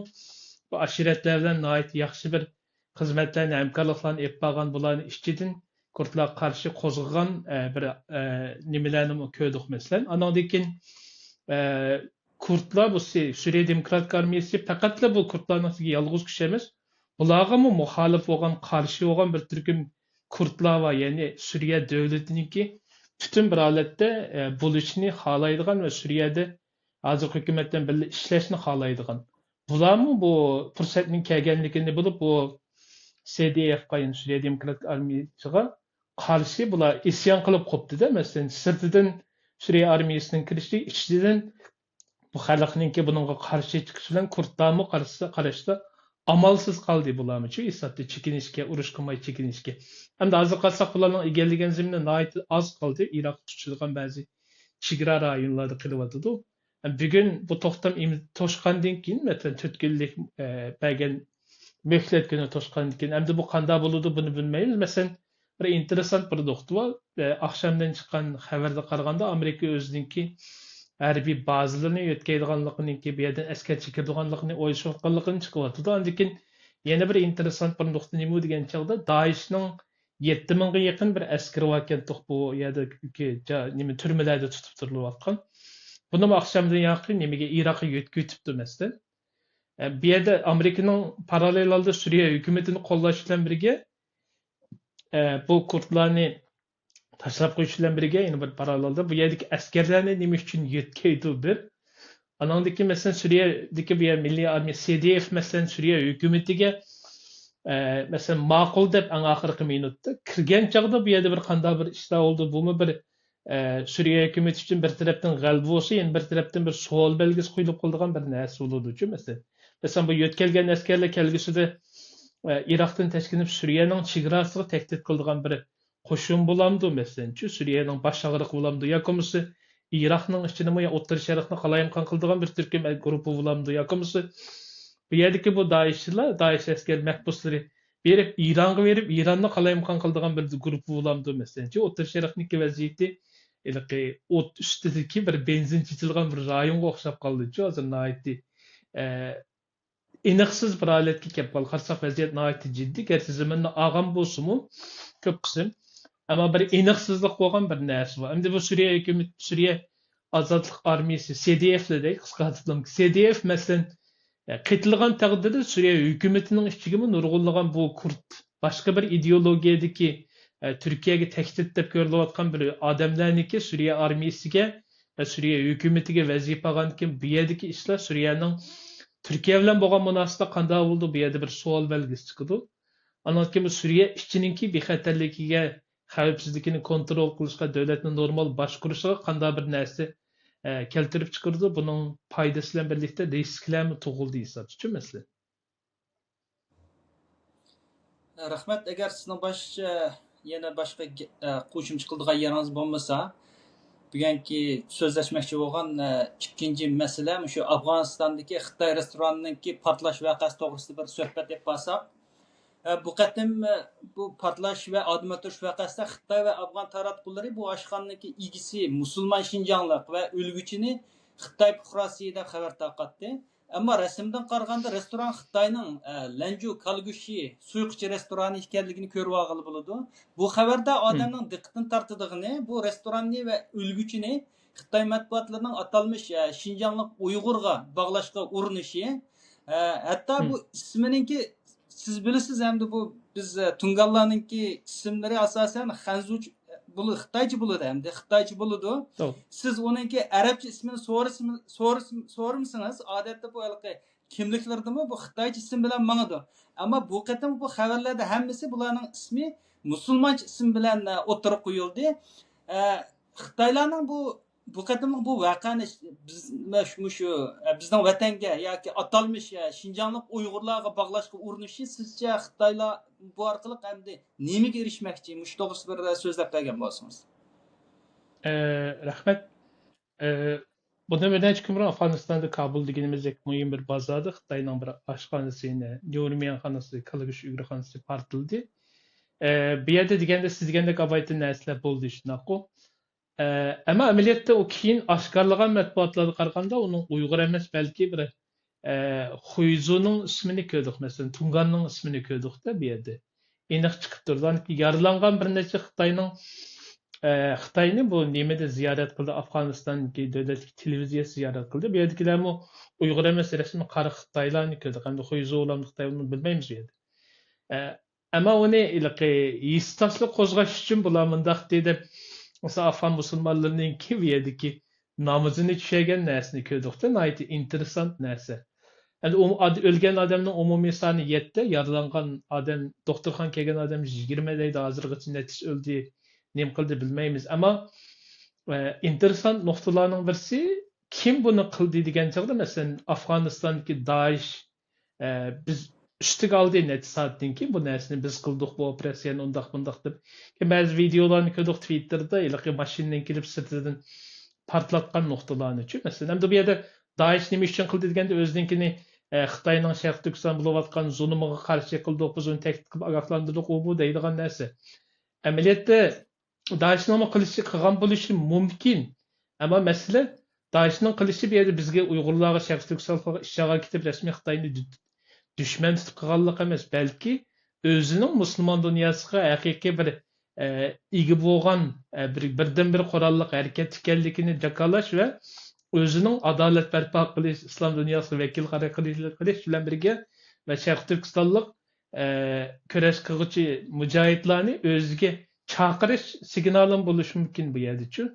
بۇ ئاشىرەتلەر بىلەن ناھايىتى ياخشى بىر خىزمەتلەرنى، ھەمكارلىقلارنى ئېلىپ بارغان، بۇلارنىڭ ئىچىدىن كۇردلارغا قارشى قوزغىغان، ئە، بىر، ئە، نېمىلەرنىمۇ كۆردۇق، مەسىلەن. ئانىڭدىن كېيىن، ئە، كۇردلار بۇ سى-، سۈرىيە دېموكراتىك ئارمىيەسى پەقەتلا بۇ كۇردلارنىڭ ئىچىدىكى يالغۇز كۈچ ئەمەس، بۇلارغىمۇ مۇخالىپ بولغان، قارشى بولغان بىر تۈركۈم كۇردلار بار، يەنى سۈرىيە دۆلىتىنىڭكى پۈتۈن بىر ھالەتتە، ئە، بولۇشىنى خالايدىغان ۋە سۈرىيەدە ھازىرقى ھۆكۈمەت بىلەن بىللە ئىشلەشنى خالايدىغان. بۇلارمۇ بۇ پۇرسەتنىڭ كەلگەنلىكىنى بىلىپ، بۇ سى دى ئېفقا، يەنى سۈرىيە دېموكراتىك ئارمىيىسىغا قارشى بۇلار ئىسيان قىلىپ قوپتىدە. مەسىلەن، سىرتىدىن سۈرىيە ئارمىيىسىنىڭ كىرىشى، ئىچىدىن بۇ خەلقنىڭكى بۇنىڭغا قارشى چىقىشى بىلەن كۇردلارمۇ قارشى، قاراشتا ئامالسىز قالدى بۇلارمۇچۇ ھېسابتا چېكىنىشكە، ئۇرۇش قىلماي چېكىنىشكە. ئەمدى ھازىر قارىساق، بۇلارنىڭ ئىگىلىگەن زېمىنى ناھايىتى ئاز قالدى، ئىراققا تۇتىشىدىغان بەزى چېگرا رايونلاردا قېلىۋاتىدۇ. بۈگۈن بۇ توختام ئىم-، توشقاندىن كېيىن، مەسىلەن، تۆت كۈنلۈك، ئە، بەرگەن مۆھلەت كۈنى توشقاندىن كېيىن، ئەمدى بۇ قانداق بولىدۇ، بۇنى بىلمەيمىز. مەسىلەن، بىر ئىنتېرېسسانت بىر نۇقتا بار. ئە، ئاخشامدىن چىققان خەۋەرگە قارىغاندا، ئامېرىكا ئۆزىنىڭكى ھەربىي بازىلىرىنى يۆتكەيدىغانلىقىنىڭكى، بۇ يەردىن ئەسكەر چېكىدىغانلىقىنى ئويلىشىۋاتقانلىقىنى چىقىۋاتىدۇ. ئاندىن كېيىن يەنە بىر ئىنتېرېسسانت بىر نۇقتا نېمە دېگەن چاغدا، دائىشنىڭ يەتتە مىڭغا يېقىن بىر ئەسكىرى باركەنتۇق بۇ يەردىكى جا-، نېمە، تۈرمىلەردە تۇتۇپ تۇرۇلۇۋاتقان. بۇنىمۇ ئاخشامدىن ياقى نېمىگە، ئىراققا يۆتكىۋېتىپتۇ، مەسىلەن. ئە، بۇ يەردە ئامېرىكىنىڭ پاراللېل ھالدا سۈرىيە ھۆكۈمىتىنى قوللاش بىلەن بىرگە، ئە، بۇ كۇردلارنى تاشلاپ قويۇش بىلەن بىرگە، يەنە بىر پاراللېلدا بۇ يەردىكى ئەسكەرلەرنى نېمە ئۈچۈن يۆتكەيدۇ بىر؟ ئانىڭدىكى، مەسىلەن، سۈرىيەدىكى بۇ يەر مىللىي ئارمىيە، سى دى ئېف، مەسىلەن، سۈرىيە ھۆكۈمىتىگە، ئە، مەسىلەن، ماقۇل دەپ ئەڭ ئاخىرقى مىنۇتتا كىرگەن چاغدا بۇ يەردە بىر قانداق بىر ئىشلار بولدى، بۇمۇ بىر، ئە، سۈرىيە ھۆكۈمىتى ئۈچۈن بىر تەرەپتىن غەلىبە بولسا، يەنە بىر تەرەپتىن بىر سوئال بەلگىسى قويۇلۇپ قالىدىغان بىر نەرسە بولىدۇچۇ، مەسىلەن. مەسىلەن، بۇ يۆتكەلگەن ئەسكەرلەر كەلگۈسىدە، ئە، ئىراقتىن تەشكىللىنىپ سۈرىيەنىڭ چېگراسىغا تەھدىت قىلىدىغان بىر قوشۇن بولامدۇ، مەسىلەنچۇ، سۈرىيەنىڭ باش ئاغرىقى بولامدۇ ياكى بولمىسا ئىراقنىڭ ئىچىنىمۇ يا ئوتتۇرا شەرقنى قالايمىقان قىلىدىغان بىر تۈركۈم گۇرۇپپا بولامدۇ ياكى بولمىسا بۇ يەردىكى بۇ دائىشچىلار، دائىش ئەسكەر مەھبۇسلىرى بېرىپ ئىرانغا بېرىپ ئىراننى قالايمىقان قىلىدىغان بىر گۇرۇپپا بولامدۇ، مەسىلەنچۇ، ئوتتۇرا شەرقنىڭكى ۋەزىيىتى ھېلىقى ئوت ئۈستىدىكى بىر بېنزىن چېچىلغان بىر رايونغا ئوخشاپ قالدىچۇ، ھازىر ناھايىتى، ئە، ئېنىقسىز بىر ھالەتكە كەپ قالدى. قارىساق، ۋەزىيەت ناھايىتى جىددىي. گەرچە زېمىننى ئالغان بولسىمۇ، كۆپ قىسىم، ئەمما بىر ئېنىقسىزلىق بولغان بىر نەرسە بار. ئەمدى بۇ سۈرىيە ھۆكۈمىتى، سۈرىيە ئازادلىق ئارمىيەسى، سى دى ئېف دەيلى قىسقارتىپ، سى دى ئېف، مەسىلەن، قېتىلغان تەقدىردە سۈرىيە ھۆكۈمىتىنىڭ ئىچىگىمۇ نۇرغۇنلىغان بۇ كۇرد، باشقا بىر ئىدېئولوگىيەدىكى، ئە، تۈركىيەگە تەھدىت دەپ كۆرۈلۈۋاتقان بىر ئادەملەرنىكى سۈرىيە ئارمىيەسىگە ۋە سۈرىيە ھۆكۈمىتىگە ۋەزىپە ئالغاندىكىن، بۇ يەردىكى ئىشلار سۈرىيەنىڭ تۈركىيە بىلەن بولغان مۇناسىۋىتى قانداق بولىدۇ؟ بۇ يەردە بىر سوئال بەلگىسى چىقىدۇ. ئاندىن كېيىن بۇ سۈرىيە ئىچىنىڭكى بىخەتەرلىكىگە، خەۋپسىزلىكىنى كونترول قىلىشقا، دۆلەتنى نورمال باشقۇرۇشىغا قانداق بىر نەرسە، ئە، كەلتۈرۈپ چىقىرىدۇ؟ بۇنىڭ پايدىسى بىلەن بىرلىكتە رىسكلەرمۇ تۇغۇلدى ھېسابتىچۇ، مەسىلەن. رەھمەت. ئەگەر سىزنىڭ باشقىچە، يەنە باشقا گە-، ئە، قوشۇمچە قىلىدىغان يېرىڭىز بولمىسا، بۈگۈنكى سۆزلەشمەكچى بولغان، ئە، ئىككىنچى مەسىلە، مۇشۇ ئافغانىستاندىكى خىتاي رېستورانىنىڭكى پارتلاش ۋەقەسى توغرىسىدا بىر سۆھبەت ئېلىپ بارساق. ئە، بۇ قېتىم، ئە، بۇ پارتلاش ۋە ئادەم ئۆلتۈرۈش ۋەقەسىدە خىتاي ۋە ئافغان تاراتقۇلىرى بۇ ئاشخانىنىڭكى ئىگىسى مۇسۇلمان شىنجاڭلىق ۋە ئۆلگۈچىنى خىتاي پۇقراسى دەپ خەۋەر تارقاتتى. ئەمما رەسىمدىن قارىغاندا رېستوران خىتاينىڭ، ئە، لەنجۇ كالا گۆشى سۇيۇقئىچى رېستورانى ئىكەنلىكىنى كۆرۈۋالغىلى بولىدۇ. بۇ خەۋەردە ئادەمنىڭ دىققىتىنى تارتىدىغىنى بۇ رېستوراننى ۋە ئۆلگۈچىنى خىتاي مەتبۇئاتلىرىنىڭ ئاتالمىش، ئە، شىنجاڭلىق ئۇيغۇرغا باغلاشقا ئۇرۇنۇشى، ئە، ھەتتا بۇ ئىسمىنىڭكى، سىز بىلىسىز، ئەمدى بۇ بىز، ئە، تۇڭگانلارنىڭكى ئىسىملىرى ئاساسەن خەنزۇچە بولىدۇ، خىتايچە بولىدۇ، ئەمدى خىتايچە بولىدۇ. توغرا. سىز ئۇنىڭكى ئەرەبچە ئىسمىنى سورىسىمۇ-، سورىسىم-، سورىمىسىڭىز، ئادەتتە بۇ ھېلىقى كىملىكلىرىدىمۇ بۇ خىتايچە ئىسىم بىلەن ماڭىدۇ. ئەمما بۇ قېتىم بۇ خەۋەرلەردە ھەممىسى بۇلارنىڭ ئىسمى مۇسۇلمانچە ئىسىم بىلەن، ئە، ئوتتۇرىغا قويۇلدى. ئە، خىتايلارنىڭ بۇ، بۇ قېتىملىق بۇ ۋەقەنى بىز، مۇشۇ، مۇشۇ، ئە، بىزنىڭ ۋەتەنگە ياكى ئاتالمىش، ئە، شىنجاڭلىق ئۇيغۇرلارغا باغلاشقا ئۇرۇنۇشى، سىزچە خىتايلار بۇ ئارقىلىق ئەمدى نېمىگە ئېرىشمەكچى؟ مۇشۇ توغرىسىدا بىر سۆزلەپ بەرگەن بولسىڭىز. ئە، رەھمەت. ئە، بۇندىن بىر نەچچە كۈن بۇرۇن ئافغانىستاندا كابۇل دېگىنىمىزدەك مۇھىم بىر بازاردا خىتاينىڭ بىر ئاشخانىسى، يەنى نيۇرميەنخانىسى، كالا گۆشى ئۇيغۇرخانىسى پارتلىدى. ئە، بۇ يەردە دېگەندە، سىز دېگەندەك ئاۋايتىن نەرسىلەر بولدى، شۇنداققۇ؟ ئە، ئەمما ئەمەلىيەتتە ئۇ كېيىن ئاشكارىلىغان مەتبۇئاتلارغا قارىغاندا، ئۇنىڭ ئۇيغۇر ئەمەس، بەلكى بىر، ئە، خۇيزۇنىڭ ئىسمىنى كۆردۇق، مەسىلەن، تۇڭگاننىڭ ئىسمىنى كۆردۇقتە بۇ يەردە. ئېنىق چىقىپ تۇرىدۇ. يارىلانغان بىر نەچچە خىتاينىڭ، ئە، خىتاينى بۇ نېمىدە زىيارەت قىلدى، ئافغانىستاندىكى دۆلەتلىك تېلېۋىزىيەسى زىيارەت قىلدى. بۇ يەردىكىلەرمۇ ئۇيغۇر ئەمەس، رەسمىي قارا خىتايلارنى كۆردۇق. ئەمدى خۇيزۇ بولامدۇ، خىتاي بولامدۇ بىلمەيمىز بۇ يەردە. ئە، ئەمما ئۇنى ھېلىقى ھېسداشلىق قوزغاش ئۈچۈن بۇلار مۇنداق دېدى، مەسىلەن، ئافغان مۇسۇلمانلىرىنىڭكى بۇ يەردىكى نامىزىنى چۈشۈرگەن نەرسىنى كۆردۇقتە، ناھايىتى ئىنتېرېسسانت نەرسە. ئەمدى ئۇ ئاد-، ئۆلگەن ئادەمنىڭ ئومۇمىي سانى يەتتە، يارىلانغان ئادەم، دوختۇرخانىغا كەلگەن ئادەم يىگىرمە دەيدۇ، ھازىرغىچە نەچچىسى ئۆلدى، نېمە قىلدى بىلمەيمىز. ئەمما، ئە، ئىنتېرېسسانت نۇقتىلارنىڭ بىرسى، كىم بۇنى قىلدى دېگەن چاغدا، مەسىلەن، ئافغانىستاندىكى دائىش ئە، بىز ئۈستىگە ئالدى نەچچە سائەتتىن كېيىن بۇ نەرسىنى بىز قىلدۇق، بۇ ئوپېراتسىيەنى ئۇنداق، بۇنداق دەپ. كېيىن بەزى ۋىدىيولارنى كۆردۇق تىۋىتتېردا، ھېلىقى ماشىنىدىن كېلىپ سىرتىدىن پارتلاتقان نۇقتىلارنىچۇ. مەسىلەن، ئەمدى بۇ يەردە دائىش نېمە ئۈچۈن قىلدى دېگەندە، ئۆزىنىڭكىنى، ئە، خىتاينىڭ شەرقىي تۈركىستان بولۇۋاتقان زۇلۇمىغا قارشى قىلدۇق، بىز ئۇنى تەھدىت قىلىپ ئاگاھلاندۇردۇق، ئۇ بۇ دەيدىغان نەرسە. ئەمەلىيەتتە، دائىشنىڭمۇ قىلىشى، قىلغان بولۇشى مۇمكىن. ئەمما مەسىلە، دائىشنىڭ قىلىشى بۇ يەردە بىزگە، ئۇيغۇرلارغا، شەرقىي تۈركىستانلىقلارغا ئىش چاغا كېتىپ، رەسمىي خىتاينى دۈ-، دۈشمەن تۇتۇپ قىلغانلىق ئەمەس، بەلكى ئۆزىنىڭ مۇسۇلمان دۇنياسىغا ھەقىقىي بىر، ئە، ئىگە بولغان، ئە، بىر، بىردىنبىر قوراللىق ھەرىكەت ئىكەنلىكىنى جاكارلاش ۋە ئۆزىنىڭ ئادالەت بەرپا قىلىش، ئىسلام دۇنياسىغا ۋەكىلخانا قىلىش، قىلىش بىلەن بىرگە ۋە شەرقىي تۈركىستانلىق ئە، كۈرەش قىلغۇچى مۇجاھىدلارنى ئۆزىگە چاقىرىش سىگنالىمۇ بولۇشى مۇمكىن بۇ يەردىچۇ.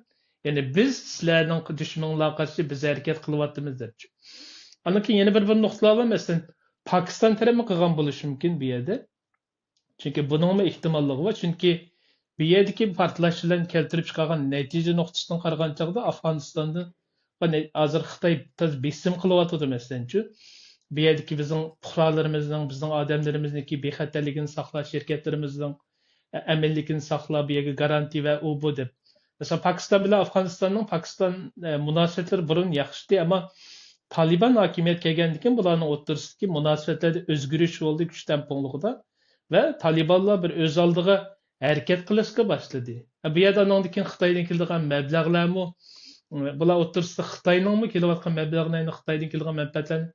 يەنى، «بىز سىلەرنىڭ دۈشمىنىڭلارغا قارشى بىز ھەرىكەت قىلىۋاتىمىز» دەپچۇ. ئاندىن كېيىن يەنە بىر، بىر نۇقتىلار بار. مەسىلەن، پاكىستان تەرەپمۇ قىلغان بولۇشى مۇمكىن بۇ يەردە. چۈنكى بۇنىڭمۇ ئېھتىماللىقى بار. چۈنكى بۇ يەردىكى پارتلاش بىلەن كەلتۈرۈپ چىقارغان نەتىجە نۇقتىسىدىن قارىغان چاغدا ئافغانىستاندا، مانا، ھازىر خىتاي تازا بېسىم قىلىۋاتىدۇ، مەسىلەنچۇ، بۇ يەردىكى بىزنىڭ پۇقرالىرىمىزنىڭ، بىزنىڭ ئادەملىرىمىزنىڭكى بىخەتەرلىكىنى ساقلاش، شىركەتلىرىمىزنىڭ ئەمىنلىكىنى ساقلاپ، بۇ يەرگە گارانتىيە ۋە ئۇ بۇ دەپ. مەسىلەن، پاكىستان بىلەن ئافغانىستاننىڭ، پاكىستان، ئە، مۇناسىۋەتلىرى بۇرۇن ياخشى ئىدى، ئەمما تالىبان ھاكىمىيەتكە كەلگەندىن كېيىن بۇلارنىڭ ئوتتۇرىسىدىكى مۇناسىۋەتلەردە ئۆزگىرىش بولدى، كۈچ تەڭپۇڭلۇقىدا. ۋە تالىبانلار بىر ئۆز ئالدىغا ھەرىكەت قىلىشقا باشلىدى. بۇ يەردە ئاناندىن كېيىن خىتايدىن كېلىدىغان مەبلەغلەرمۇ، بۇلار ئوتتۇرىسىدا خىتاينىڭمۇ كېلىۋاتقان مەبلەغلىرىنى، خىتايدىن كېلىدىغان مەنپەئەتلەرنى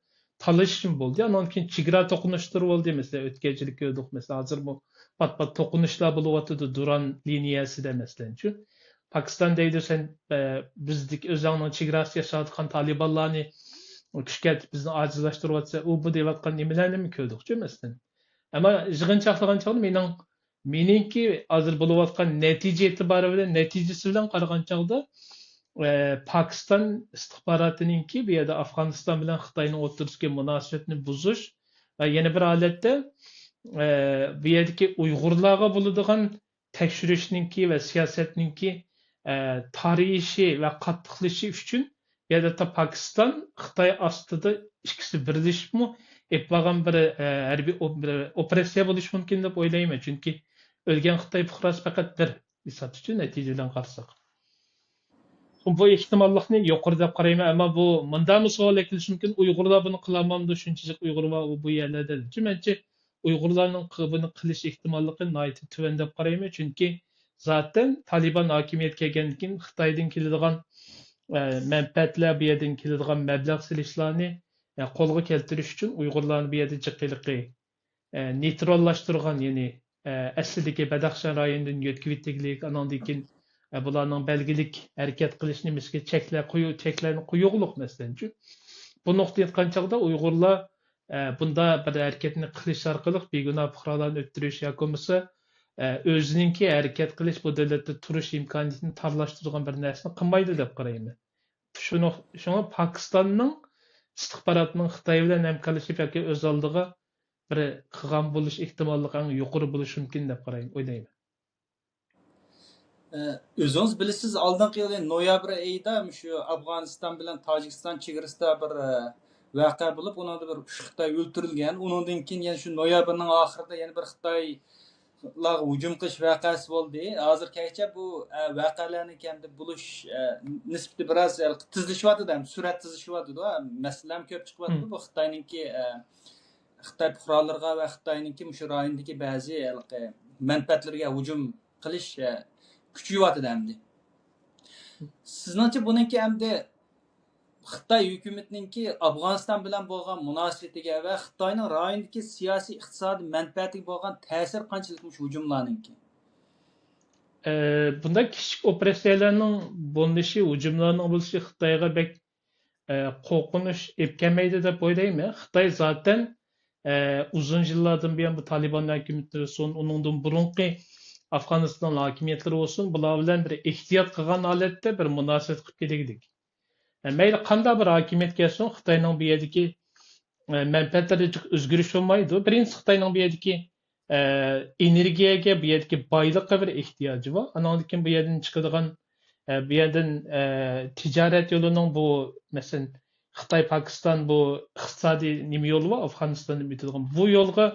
تالىشىشمۇ بولدى. ئاناندىن كېيىن چېگرا توقۇنۇشلىرى بولدى. مەسىلەن، ئۆتكەن يىلى كۆردۇق. مەسىلەن، ھازىرمۇ پات-پات توقۇنۇشلار بولۇۋاتىدۇ دۇران لىنىيەسىدە، مەسىلەن، شۇ. پاكىستان دەيدۇ، سەن، ئە، بىزدىكى ئۆزۈڭنىڭ چېگراسىدا ياشاۋاتقان تالىبانلارنى كۈچكە ئەتىپ بىزنى ئاجىزلاشتۇرۇۋاتىسەن، ئۇ بۇ دەيۋاتقان نېمىلەرنىمۇ كۆردۇقچۇ، مەسىلەن. ئەمما يىغىنچاقلىغان چاغدا مېنىڭ، مېنىڭكى ھازىر بولۇۋاتقان نەتىجە ئېتىبارى بىلەن، نەتىجىسى بىلەن قارىغان چاغدا، ئە، پاكىستان ئىستىخباراتىنىڭكى بۇ يەردە ئافغانىستان بىلەن خىتاينىڭ ئوتتۇرىسىدىكى مۇناسىۋەتنى بۇزۇش ۋە يەنە بىر ھالەتتە، ئە، بۇ يەردىكى ئۇيغۇرلارغا بولىدىغان تەكشۈرۈشنىڭكى ۋە سىياسەتنىڭكى، ئە، تارىيىشى ۋە قاتتىقلىشى ئۈچۈن بۇ يەردە تا پاكىستان، خىتاي ئاستىدا ئىككىسى بىرلىشىپمۇ ئېلىپ بارغان بىر، ئە، ھەربىي ئوپ-، بىر ئوپېراتسىيە بولۇشى مۇمكىن دەپ ئويلايمەن. چۈنكى ئۆلگەن خىتاي پۇقراسى پەقەت بىر ھېسابتىچۇ، نەتىجە بىلەن قارىساق. بۇ ئېھتىماللىقنى يۇقىرى دەپ قارايمەن، ئەمما بۇ مۇنداقمۇ سوئال ئەكېلىشى مۇمكىن، ئۇيغۇرلار بۇنى قىلالمامدۇ، شۇنچىلىك ئۇيغۇر بار بۇ يەرلەردە دەپ. مەنچە ئۇيغۇرلارنىڭ ق-، بۇنى قىلىش ئېھتىماللىقى ناھايىتى تۆۋەن دەپ قارايمەن، چۈنكى زاتەن تالىبان ھاكىمىيەتكە كەلگەندىن كېيىن خىتايدىن كېلىدىغان، ئە، مەنپەئەتلەر، بۇ يەردىن كېلىدىغان مەبلەغ سېلىشلارنى، ئە، قولغا كەلتۈرۈش ئۈچۈن ئۇيغۇرلارنى بۇ يەردە جىق ھېلىقى ئە، نېيتراللاشتۇرغان، يەنى، ئە، ئەسلىدىكى بەدەخشان رايونىدىن يۆتكىۋېتىگلىك، ئاناندىن كېيىن، ئە، بۇلارنىڭ بەلگىلىك ھەرىكەت قىلىش نېمىسىگە چەكلەر قويۇ-، چەكلەرنى قويۇغلۇق، مەسىلەنچۇ. بۇ نۇقتىدىن ئېيتقان چاغدا ئۇيغۇرلار، ئە، بۇنداق بىر ھەرىكەتنى قىلىش ئارقىلىق بىگۇناھ پۇقرالارنى ئۆلتۈرۈش ياكى بولمىسا، ئە، ئۆزىنىڭكى ھەرىكەت قىلىش، بۇ دۆلەتتە تۇرۇش ئىمكانىيىتىنى تارلاشتۇرىدىغان بىر نەرسىنى قىلمايدۇ دەپ قارايمەن. شۇنىڭ، شۇڭا پاكىستاننىڭ ئىستىخباراتىنىڭ خىتاي بىلەن ھەمكارلىشىپ ياكى ئۆز ئالدىغا بىر قىلغان بولۇش ئېھتىماللىقى ئەڭ يۇقىرى بولۇشى مۇمكىن دەپ قاراي-، ئويلايمەن. ئە، ئۆزىڭىز بىلىسىز، ئالدىنقى يىلى نويابىر ئېيىدا مۇشۇ ئافغانىستان بىلەن تاجىكىستان چېگرىسىدا بىر، ئە، ۋەقە بولۇپ، ئۇنىڭدا بىر ئۈچ خىتاي ئۆلتۈرۈلگەن. ئۇنىڭدىن كېيىن يەنە شۇ نويابىرنىڭ ئاخىرىدا يەنە بىر خىتاي لارغا ھۇجۇم قىلىش ۋەقەسى بولدى. ھازىرغىچە بۇ، ئە، ۋەقەلەرنىڭ كەمدە بولۇش، ئە، نىسبىتى بىراز، ئە، تېزلىشىۋاتىدۇ، ھەم سۈرئەت تېزلىشىۋاتىدۇ. مەسىلىلەرمۇ كۆپ چىقىۋاتىدۇ. بۇ خىتاينىڭكى، ئە، خىتاي پۇقرالىرىغا ۋە خىتاينىڭكى مۇشۇ رايوندىكى بەزى ھېلىقى مەنپەئەتلىرىگە ھۇجۇم قىلىش، ئە، كۈچىيىۋاتىدۇ ئەمدى. سىزنىڭچە بۇنىڭكى ئەمدى خىتاي ھۆكۈمىتىنىڭكى ئافغانىستان بىلەن بولغان مۇناسىۋىتىگە ۋە خىتاينىڭ رايوندىكى سىياسىي، ئىقتىسادىي مەنپەئەتىگە بولغان تەسىرى قانچىلىك مۇشۇ ھۇجۇملارنىڭكى؟ ئە، بۇنداق كىچىك ئوپېراتسىيەلەرنىڭ بولۇشى، ھۇجۇملارنىڭ بولۇشى خىتايغا بەك، ئە، قورقۇنچ ئېلىپ كەلمەيدۇ دەپ ئويلايمەن. خىتاي زاتەن، ئە، ئۇزۇن يىللاردىن بۇيان بۇ تالىبان ھاكىمىيىتى بولسۇن، ئۇنىڭدىن بۇرۇنقى ئافغانىستان ھاكىمىيەتلىرى بولسۇن، بۇلار بىلەن بىر ئېھتىيات قىلغان ھالەتتە بىر مۇناسىۋەت قىلىپ كېلىگۈدەك. مەيلى قانداق بىر ھاكىمىيەت كەلسۇن، خىتاينىڭ بۇ يەردىكى، ئە، مەنپەئەتلىرىدە جىق ئۆزگىرىش بولمايدۇ. بىرىنچىسى، خىتاينىڭ بۇ يەردىكى، ئە، ئېنېرگىيەگە، بۇ يەردىكى بايلىققا بىر ئېھتىياجى بار. ئانىڭدىن كېيىن بۇ يەردىن چىقىدىغان، ئە، بۇ يەردىن، ئە، تىجارەت يولىنىڭ بۇ، مەسىلەن، خىتاي، پاكىستان بۇ ئىقتىسادىي نېمە يولى بار، ئافغانىستاندىن ئۆتىدىغان بۇ يولغا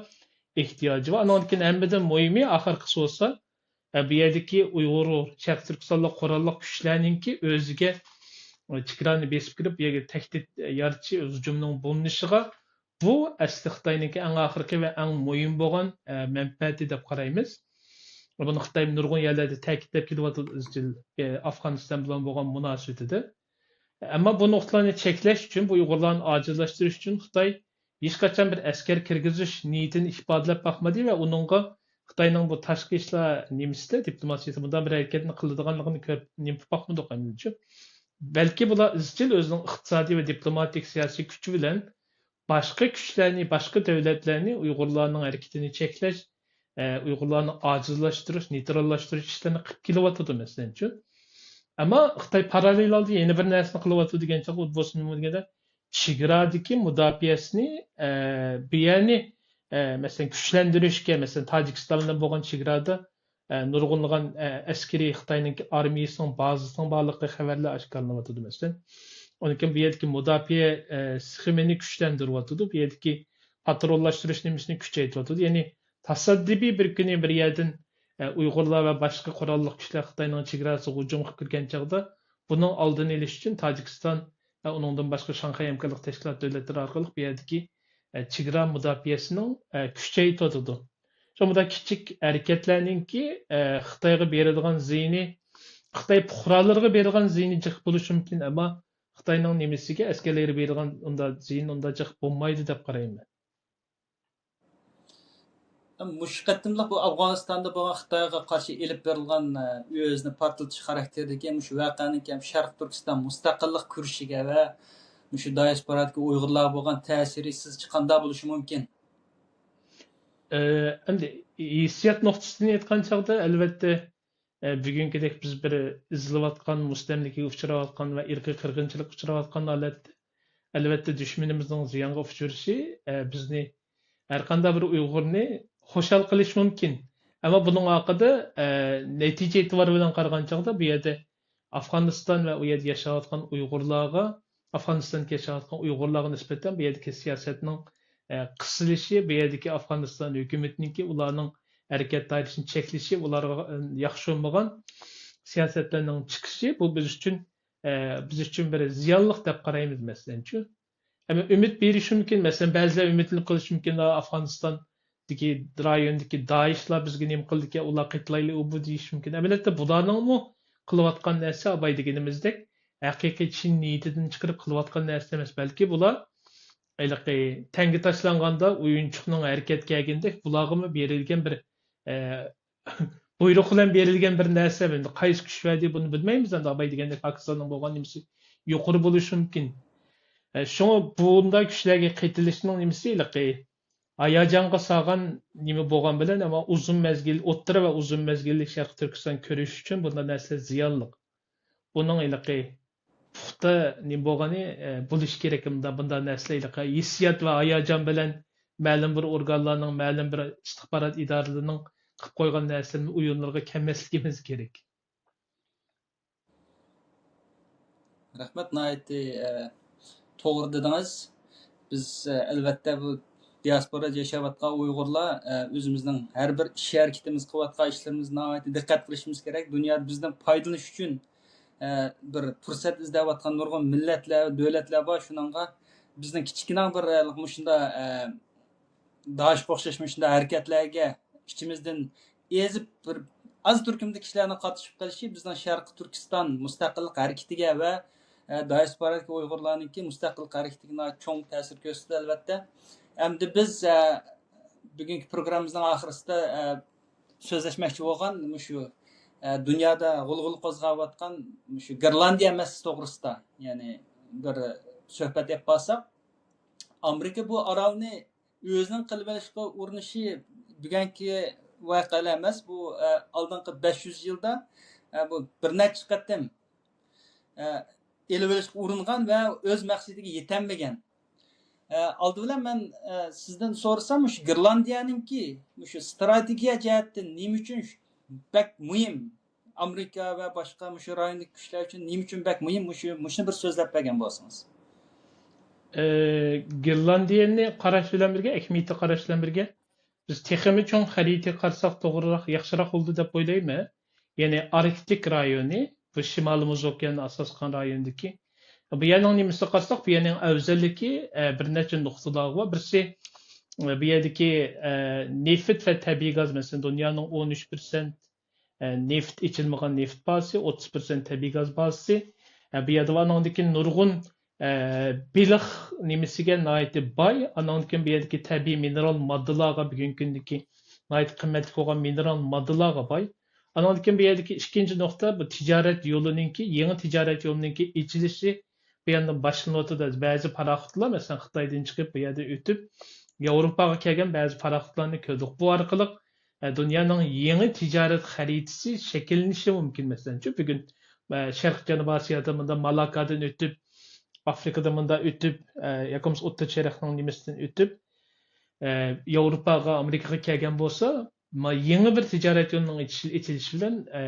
ئېھتىياجى بار. ئانىڭدىن كېيىن ھەممىدىن مۇھىمى، ئاخىرقىسى بولسا، ئە، بۇ يەردىكى ئۇيغۇر، شەرقىي تۈركىستانلىق قوراللىق كۈچلەرنىڭكى ئۆزىگە، ئە، چېگرانى بېسىپ كىرىپ، بۇ يەرگە تەھدىت يارىتىشى، ھۇجۇمنىڭ بولۇنۇشىغا، بۇ ئەسلى خىتاينىڭكى ئەڭ ئاخىرقى ۋە ئەڭ مۇھىم بولغان، ئە، مەنپەئەتى دەپ قارايمىز. بۇنى خىتاي نۇرغۇن يەرلەردە تەكىتلەپ كېلىۋاتىدۇ ئىزچىل، ئە، ئافغانىستان بىلەن بولغان مۇناسىۋىتىدە. ئەمما بۇ نۇقتىلارنى چەكلەش ئۈچۈن، بۇ ئۇيغۇرلارنى ئاجىزلاشتۇرۇش ئۈچۈن خىتاي ھېچقاچان بىر ئەسكەر كىرگۈزۈش نىيىتىنى ئىپادىلەپ باقمىدى ۋە ئۇنىڭغا خىتاينىڭ بۇ تاشقى ئىشلار نېمىسىدە، دىپلوماتىيىسىدە بۇنداق بىر ھەرىكەتنى قىلىدىغانلىقىنى كۆرۈپ، نېمە باقمىدۇق ئەمدىچۇ. بەلكى بۇلار ئىزچىل ئۆزىنىڭ ئىقتىسادىي ۋە دىپلوماتىك سىياسىي كۈچى بىلەن باشقا كۈچلەرنى، باشقا دۆلەتلەرنى ئۇيغۇرلارنىڭ ھەرىكىتىنى چەكلەش، ئە، ئۇيغۇرلارنى ئاجىزلاشتۇرۇش، نېيتراللاشتۇرۇش ئىشلىرىنى قىلىپ كېلىۋاتىدۇ، مەسىلەنچۇ. ئەمما خىتاي پاراللېل ھالدا يەنە بىر نەرسىنى قىلىۋاتىدۇ دېگەن چاغدا، ئۇ بولسا نېمە دېگەندە، چېگرادىكى مۇداپىئەسىنى، ئە، بۇ يەرنى، ئە، مەسىلەن، كۈچلەندۈرۈشكە، مەسىلەن، تاجىكىستان بىلەن بولغان چېگرادا، ئە، نۇرغۇنلىغان، ئە، ئەسكىرىي خىتاينىڭكى ئارمىيىسىنىڭ بازىسىنىڭ بارلىقى خەۋەرلەر ئاشكارىلىنىۋاتىدۇ، مەسىلەن. ئۇنىڭ كېيىن بۇ يەردىكى مۇداپىئە، ئە، سىخىمىنى كۈچلەندۈرۈۋاتىدۇ. بۇ يەردىكى پاتروللاشتۇرۇش نېمىسىنى كۈچەيتىۋاتىدۇ. يەنى تاسادىپىي بىر كۈنى بىر يەردىن، ئە، ئۇيغۇرلار ۋە باشقا قوراللىق كۈچلەر خىتاينىڭ چېگراسىغا ھۇجۇمغا كىرگەن چاغدا، بۇنىڭ ئالدىنى ئېلىش ئۈچۈن تاجىكىستان ۋە ئۇنىڭدىن باشقا شاڭخەي ھەمكارلىق تەشكىلاتى دۆلەتلىرى ئارقىلىق بۇ يەردىكى، ئە، چېگرا مۇداپىئەسىنىڭ، ئە، كۈچەيتىۋاتىدۇ. بۇنداق كىچىك ھەرىكەتلەرنىڭكى، ئە، خىتايغا بېرىدىغان زىيىنى، خىتاي پۇقرالىرىغا بېرىدىغان زىيىنى جىق بولۇشى مۇمكىن، ئەمما خىتاينىڭ نېمىسىگە، ئەسكەرلىرىگە بېرىدىغان ئۇنداق زىيىن ئۇنداق جىق بولمايدۇ دەپ قارايمەن. مۇشۇ قېتىملىق بۇ ئافغانىستاندا بولغان خىتايغا قارشى ئېلىپ بېرىلغان، ئە، ئۆزىنى پارتلىتىش خاراكتېرىدىكى مۇشۇ ۋەقەنىڭكى ھەم شەرقىي تۈركىستان مۇستەقىللىق كۈرىشىگە ۋە مۇشۇ دىياسپورادىكى ئۇيغۇرلارغا بولغان تەسىرى سىزچە قانداق بولۇشى مۇمكىن؟ ئە، ئەمدى ھېسسىيات نۇقتىسىدىن ئېيتقان چاغدا، ئەلۋەتتە، ئە، بۈگۈنكىدەك بىز بىر ئېزىلىۋاتقان، مۇستەملىكىگە ئۇچراۋاتقان ۋە ئىرقىي قىرغىنچىلىققا ئۇچراۋاتقان ھالەتتە، ئەلۋەتتە، دۈشمىنىمىزنىڭ زىيانغا ئۇچرىشى، ئە، بىزنى، ھەرقانداق بىر ئۇيغۇرنى خۇشال قىلىشى مۇمكىن. ئەمما بۇنىڭ ئارقىدا، ئە، نەتىجە ئېتىبارى بىلەن قارىغان چاغدا، بۇ يەردە ئافغانىستان ۋە ئۇ يەردە ياشاۋاتقان ئۇيغۇرلارغا، ئافغانىستاندا ياشاۋاتقان ئۇيغۇرلارغا نىسبەتەن بۇ يەردىكى سىياسەتنىڭ، ئە، قىسىلىشى، بۇ يەردىكى ئافغانىستان ھۆكۈمىتىنىڭكى ئۇلارنىڭ ھەرىكەت دائىرىسىنى چەكلىشى، ئۇلارغا، ئە، ياخشى بولمىغان سىياسەتلەرنىڭ چىقىشى، بۇ بىز ئۈچۈن، ئە، بىز ئۈچۈن بىر زىيانلىق دەپ قارايمىز، مەسىلەنچۇ. ئەمما ئۈمىد بېرىشى مۇمكىن، مەسىلەن، بەزىلەر ئۈمىدلىنىپ قېلىشى مۇمكىن، ئا، ئافغانىستاندىكى رايوندىكى دائىشلار بىزگە نېمە قىلدىكەن، ئۇلار قېتىلايلى، ئۇ بۇ دېيىشى مۇمكىن. ئەمەلىيەتتە بۇلارنىڭمۇ قىلىۋاتقان نەرسە ئاباي دېگىنىمىزدەك ھەقىقىي چىن نىيىتىدىن چىقىرىپ قىلىۋاتقان نەرسە ئەمەس، بەلكى بۇلار ھېلىقى تەڭگە تاشلانغاندا ئويۇنچۇقنىڭ ھەرىكەتكە كەلگىنىدەك بۇلارغىمۇ بېرىلگەن بىر، ئە، بۇيرۇق بىلەن بېرىلگەن بىر نەرسە. ئەمدى قايسى كۈچ بەردى، بۇنى بىلمەيمىز. ئەمدى ئاباي دېگەندەك پاكىستاننىڭ بولغان نېمىسى يۇقىرى بولۇشى مۇمكىن. ئە، شۇڭا بۇنداق كۈچلەرگە قېتىلىشنىڭ نېمىسى ھېلىقى ھاياجانغا سالغان نېمە بولغان بىلەن، ئەمما ئۇزۇن مەزگىل، ئوتتۇرا ۋە ئۇزۇن مەزگىللىك شەرقىي تۈركىستان كۈرىشى ئۈچۈن بۇنداق نەرسىلەر زىيانلىق. بۇنىڭ ھېلىقى پۇختا نېمە بولغىنى، ئە، بولۇشى كېرەك. بۇنداق، بۇنداق نەرسىلەر ھېلىقى ھېسسىيات ۋە ھاياجان بىلەن مەلۇم بىر ئورگانلارنىڭ، مەلۇم بىر ئىستىخبارات ئىدارىلىرىنىڭ قىلىپ قويغان نەرسىلىرىنى ئويۇنلىرىغا كەلمەسلىكىمىز كېرەك. رەھمەت، ناھايىتى، ئە، توغرا دېدىڭىز. بىز، ئە، ئەلۋەتتە بۇ دىياسپورادا ياشاۋاتقان ئۇيغۇرلار، ئە، ئۆزىمىزنىڭ ھەر بىر ئىش ھەرىكىتىمىز، قىلىۋاتقان ئىشلىرىمىزغا ناھايىتى دىققەت قىلىشىمىز كېرەك. دۇنيادا بىزدىن پايدىلىنىش ئۈچۈن، ئە، بىر پۇرسەت ئىزدەۋاتقان نۇرغۇن مىللەتلەر، دۆلەتلەر بار. شۇنىڭغا بىزنىڭ كىچىككىنە بىر، ئە، مۇشۇنداق، ئە، دائىشقا ئوخشاش مۇشۇنداق ھەرىكەتلەرگە ئىچىمىزدىن ئېزىپ، بىر ئاز تۈركۈمدىكى كىشىلەرنىڭ قاتنىشىپ قېلىشى بىزنىڭ شەرقىي تۈركىستان مۇستەقىللىق ھەرىكىتىگە ۋە، ئە، دىياسپورادىكى ئۇيغۇرلارنىڭكى مۇستەقىللىق ھەرىكىتىگە ناھايىتى چوڭ تەسىر كۆرسىتىدۇ، ئەلۋەتتە. ئەمدى بىز، ئە، بۈگۈنكى پروگراممىمىزنىڭ ئاخىرىسىدا، ئە، سۆزلەشمەكچى بولغان مۇشۇ، ئە، دۇنيادا غۇلغۇلا قوزغاۋاتقان مۇشۇ گىرلاندىيە مەسىلىسى توغرىسىدا، يەنى بىر سۆھبەت ئېلىپ بارساق، ئامېرىكا بۇ ئارالنى ئۆزىنىڭ قىلىۋېلىشقا ئۇرۇنۇشى بۈگۈنكى ۋەقەلەر ئەمەس. بۇ، ئە، ئالدىنقى بەش يۈز يىلدا، ئە، بۇ بىر نەچچە قېتىم، ئە، ئېلىۋېلىشقا ئۇرۇنغان ۋە ئۆز مەقسىتىگە يېتەلمىگەن. ئە، ئالدى بىلەن مەن، ئە، سىزدىن سورىسام، مۇشۇ گىرلاندىيەنىڭكى مۇشۇ ستراتېگىيە جەھەتتىن نېمە ئۈچۈن بەك مۇھىم؟ ئامېرىكا ۋە باشقا مۇشۇ رايوندىكى كۈچلەر ئۈچۈن نېمە ئۈچۈن بەك مۇھىم؟ مۇشۇ، مۇشۇنى بىر سۆزلەپ بەرگەن بولسىڭىز. ئى، گىرلاندىيەنى قاراش بىلەن بىرگە، ئەھمىيىتى قاراش بىلەن بىرگە، بىز تېخىمۇ چوڭ خەرىتىگە قارىساق توغرىراق، ياخشىراق بولىدۇ دەپ ئويلايمەن. يەنى ئاركتىك رايونى، بۇ شىمالىي مۇز ئوكيانىنى ئاساس قىلغان رايوندىكى. بۇ يەرنىڭ نېمىسىگە قارىساق، بۇ يەرنىڭ ئەۋزەللىكى، ئە، بىر نەچچە نۇقتىلارغا بار. بىرسى، ئە، بۇ يەردىكى، ئە، نېفىت ۋە تەبىئىي گاز، مەسىلەن، دۇنيانىڭ ئون ئۈچ پىرسەنت، ئە، نېفىت، ئېچىلمىغان نېفىت بازىسى، ئوتتۇز پىرسەنت تەبىئىي گاز بازىسى. ئە، بۇ يەردە ئانىڭدىن كېيىن نۇرغۇن، ئە، بېلىق نېمىسىگە ناھايىتى باي. ئانىڭدىن كېيىن بۇ يەردىكى تەبىئىي مىنېرال ماددىلارغا، بۈگۈنكى كۈندىكى ناھايىتى قىممەتلىك بولغان مىنېرال ماددىلارغا باي. ئانىڭدىن كېيىن بۇ يەردىكى ئىككىنچى نۇقتا، بۇ تىجارەت يولىنىڭكى، يېڭى تىجارەت يولىنىڭكى ئېچىلىشى بۇ يەردىن باشلىنىۋاتىدۇ. بەزى پاراخوتلار، مەسىلەن، خىتايدىن چىقىپ، بۇ يەردە ئۆتۈپ، ياۋروپاغا كەلگەن بەزى پاراخوتلارنى كۆردۇق. بۇ ئارقىلىق، ئە، دۇنيانىڭ يېڭى تىجارەت خەرىتىسى شەكىللىنىشى مۇمكىن. مەسىلەنچۇ، بۈگۈن، ئە، شەرقىي جەنۇبىي ئاسىيادا مۇنداق مالاكادىن ئۆتۈپ، ئافرىقىدا مۇنداق ئۆتۈپ، ئە، ياكى بولمىسا ئوتتۇرا شەرقنىڭ نېمىسىدىن ئۆتۈپ، ئە، ياۋروپاغا، ئامېرىكىغا كەلگەن بولسا، ما-، يېڭى بىر تىجارەت يولىنىڭ ئېچىش-، ئېچىلىشى بىلەن، ئە،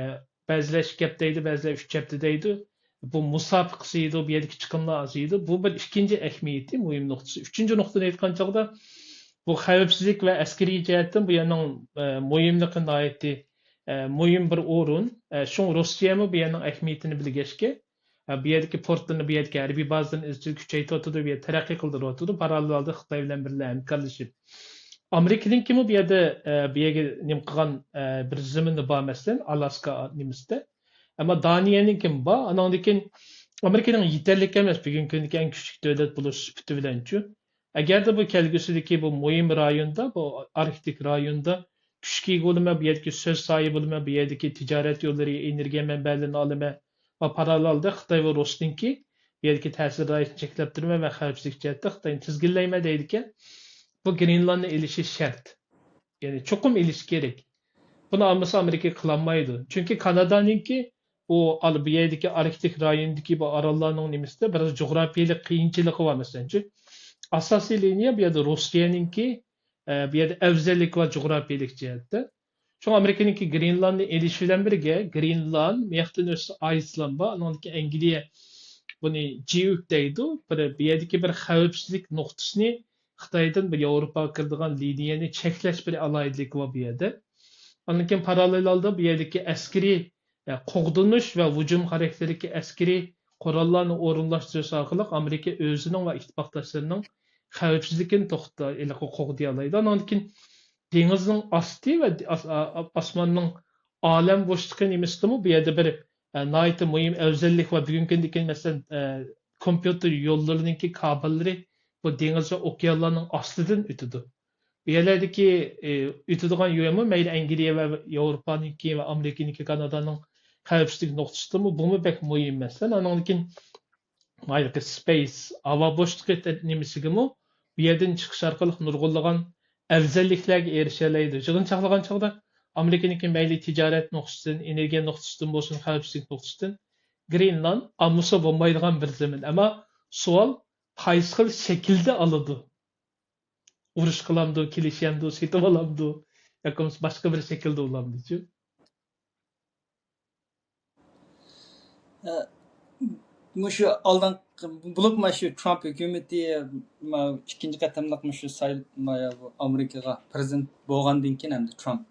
بەزىلەر ئىككى ھەپتە دەيدۇ، بەزىلەر ئۈچ ھەپتە دەيدۇ. بۇ مۇسابىقە سىيىدۇ، بۇ يەردىكى چىقىملار ئازىيىدۇ. بۇ بىر ئىككىنچى ئەھمىيىتى، مۇھىم نۇقتىسى. ئۈچىنچى نۇقتىنى ئېيتقان چاغدا، بۇ خەۋپسىزلىك ۋە ئەسكىرىي جەھەتتىن بۇ يەرنىڭ، ئە، مۇھىملىقى ناھايىتى، ئە، مۇھىم بىر ئورۇن. ئە، شۇڭا روسىيەمۇ بۇ يەرنىڭ ئەھمىيىتىنى بىلگەچكە، ئە، بۇ يەردىكى پورتلىرىنى، بۇ يەردىكى ھەربىي بازىلىرىنى ئىزچىل كۈچەيتىۋاتىدۇ، بۇ يەردە تەرەققىي قىلدۇرۇۋاتىدۇ. پاراللېل ھالدا خىتاي بىلەن بىللە ھەمكارلىشىپ، ئامېرىكىنىڭكىمۇ بۇ يەردە، ئە، بۇ يەرگە نېمە قىلغان، ئە، بىر زېمىنى بار، مەسىلەن، ئالاسكا نېمىسىدە. ئەمما دانىيەنىڭكىمۇ بار. ئانىڭدىن كېيىن ئامېرىكىنىڭ يېتەرلىك ئەمەس، بۈگۈنكى كۈندىكى ئەڭ كۈچلۈك دۆلەت بولۇش سۈپىتى بىلەنچۇ. ئەگەردە بۇ كەلگۈسىدىكى بۇ مۇھىم رايوندا، بۇ ئاركتىك رايوندا كۈچكە ئىگە بولىمەن، بۇ يەردىكى سۆز ساھىبى بولىمەن، بۇ يەردىكى تىجارەت يوللىرى، ئېنېرگىيە مەنبەلىرىنى ئالىمەن ۋە پاراللېلدا خىتاي ۋە رۇسنىڭكى بۇ يەردىكى تەسىر دائىرىسىنى چەكلەپ تۇرىمەن ۋە خەۋپسىزلىك جەھەتتە خىتاينى تىزگىنلەيمەن دەيدىكەن. بۇ گرېنلاندنى ئېلىشى شەرت. يەنى چوقۇم ئېلىشى كېرەك. بۇنى ئالمىسا ئامېرىكا قىلالمايدۇ. چۈنكى كانادانىڭكى ئۇ ئال-، بۇ يەردىكى ئاركتىك رايوندىكى بۇ ئاراللارنىڭ نېمىسىدە بىراز جۇغراپىيەلىك قىيىنچىلىقى بار، مەسىلەنچۇ. ئاساسىي لىنىيە بۇ يەردە روسىيەنىڭكى، ئە، بۇ يەردە ئەۋزەللىكى بار جۇغراپىيەلىك جەھەتتە. شۇڭا ئامېرىكىنىڭكى گرېنلاندنى ئېلىشى بىلەن بىرگە، گرېنلاند، مۇياقتىن ئۆتسە ئايسلاند بار، ئانىڭدىن كېيىن ئەنگلىيە بۇنى جىئۇك دەيدۇ. بىر، بۇ يەردىكى بىر خەۋپسىزلىك نۇقتىسىنى خىتايدىن بۇ ياۋروپاغا كىرىدىغان لىنىيەنى چەكلەش بىر ئالاھىدىلىكى بار بۇ يەردە. ئاندىن كېيىن پاراللېل ھالدا بۇ يەردىكى ئەسكىرىي، ئە، قوغدىنىش ۋە ھۇجۇم خاراكتېرىدىكى ئەسكىرىي قوراللارنى ئورۇنلاشتۇرۇش ئارقىلىق ئامېرىكا ئۆزىنىڭ ۋە ئىتتىپاقداشلىرىنىڭ خەۋپسىزلىكىنى توختا-، ھېلىقى قوغدىيالايدۇ. ئانىڭدىن كېيىن دېڭىزنىڭ ئاستى ۋە ئاس-، ئا-، ئا-، ئاسماننىڭ ئالەم بوشلۇقى نېمىسىدىمۇ بۇ يەردە بىر، ئە، ناھايىتى مۇھىم ئەۋزەللىك ۋە بۈگۈنكى كۈندىكى، مەسىلەن، ئە، كومپيۇتېر يوللىرىنىڭكى كابېللىرى بۇ دېڭىز ۋە ئوكيانلارنىڭ ئاستىدىن ئۆتىدۇ. بۇ يەرلەردىكى، ئە، ئۆتىدىغان يولمۇ مەيلى ئەنگلىيە ۋە ياۋروپانىڭكى ۋە ئامېرىكىنىڭكى، كانادانىڭ خەۋپسىزلىك نۇقتىسىدىمۇ بۇمۇ بەك مۇھىم مەسىلە. ئانىڭدىن كېيىن ھېلىقى سپېيس، ھاۋا بوشلۇقى تە-، نېمىسىگىمۇ بۇ يەردىن چىقىش ئارقىلىق نۇرغۇنلىغان ئەۋزەللىكلەرگە ئېرىشەلەيدۇ. يىغىن چاغلىغان چاغدا ئامېرىكىنىڭكى مەيلى تىجارەت نۇقتىسىدىن، ئېنېرگىيە نۇقتىسىدىن بولسۇن، خەۋپسىزلىك نۇقتىسىدىن گرېنلاند ئالمىسا بولمايدىغان بىر زېمىن. ئەمما سوئال، قايسى خىل شەكىلدە ئالىدۇ؟ ئۇرۇش قىلامدۇ، كېلىشەمدۇ، سېتىۋالامدۇ ياكى بولمىسا باشقا بىر شەكىلدە ئۇلامدۇچۇ؟ ئە، مۇشۇ ئالدىنقى، بولۇپمۇ شۇ ترامپ ھۆكۈمىتى، ما، ئىككىنچى قېتىملىق مۇشۇ سايل-، ما، يا، بۇ ئامېرىكىغا پرېزىدېنت بولغاندىن كېيىن ئەمدى ترامپ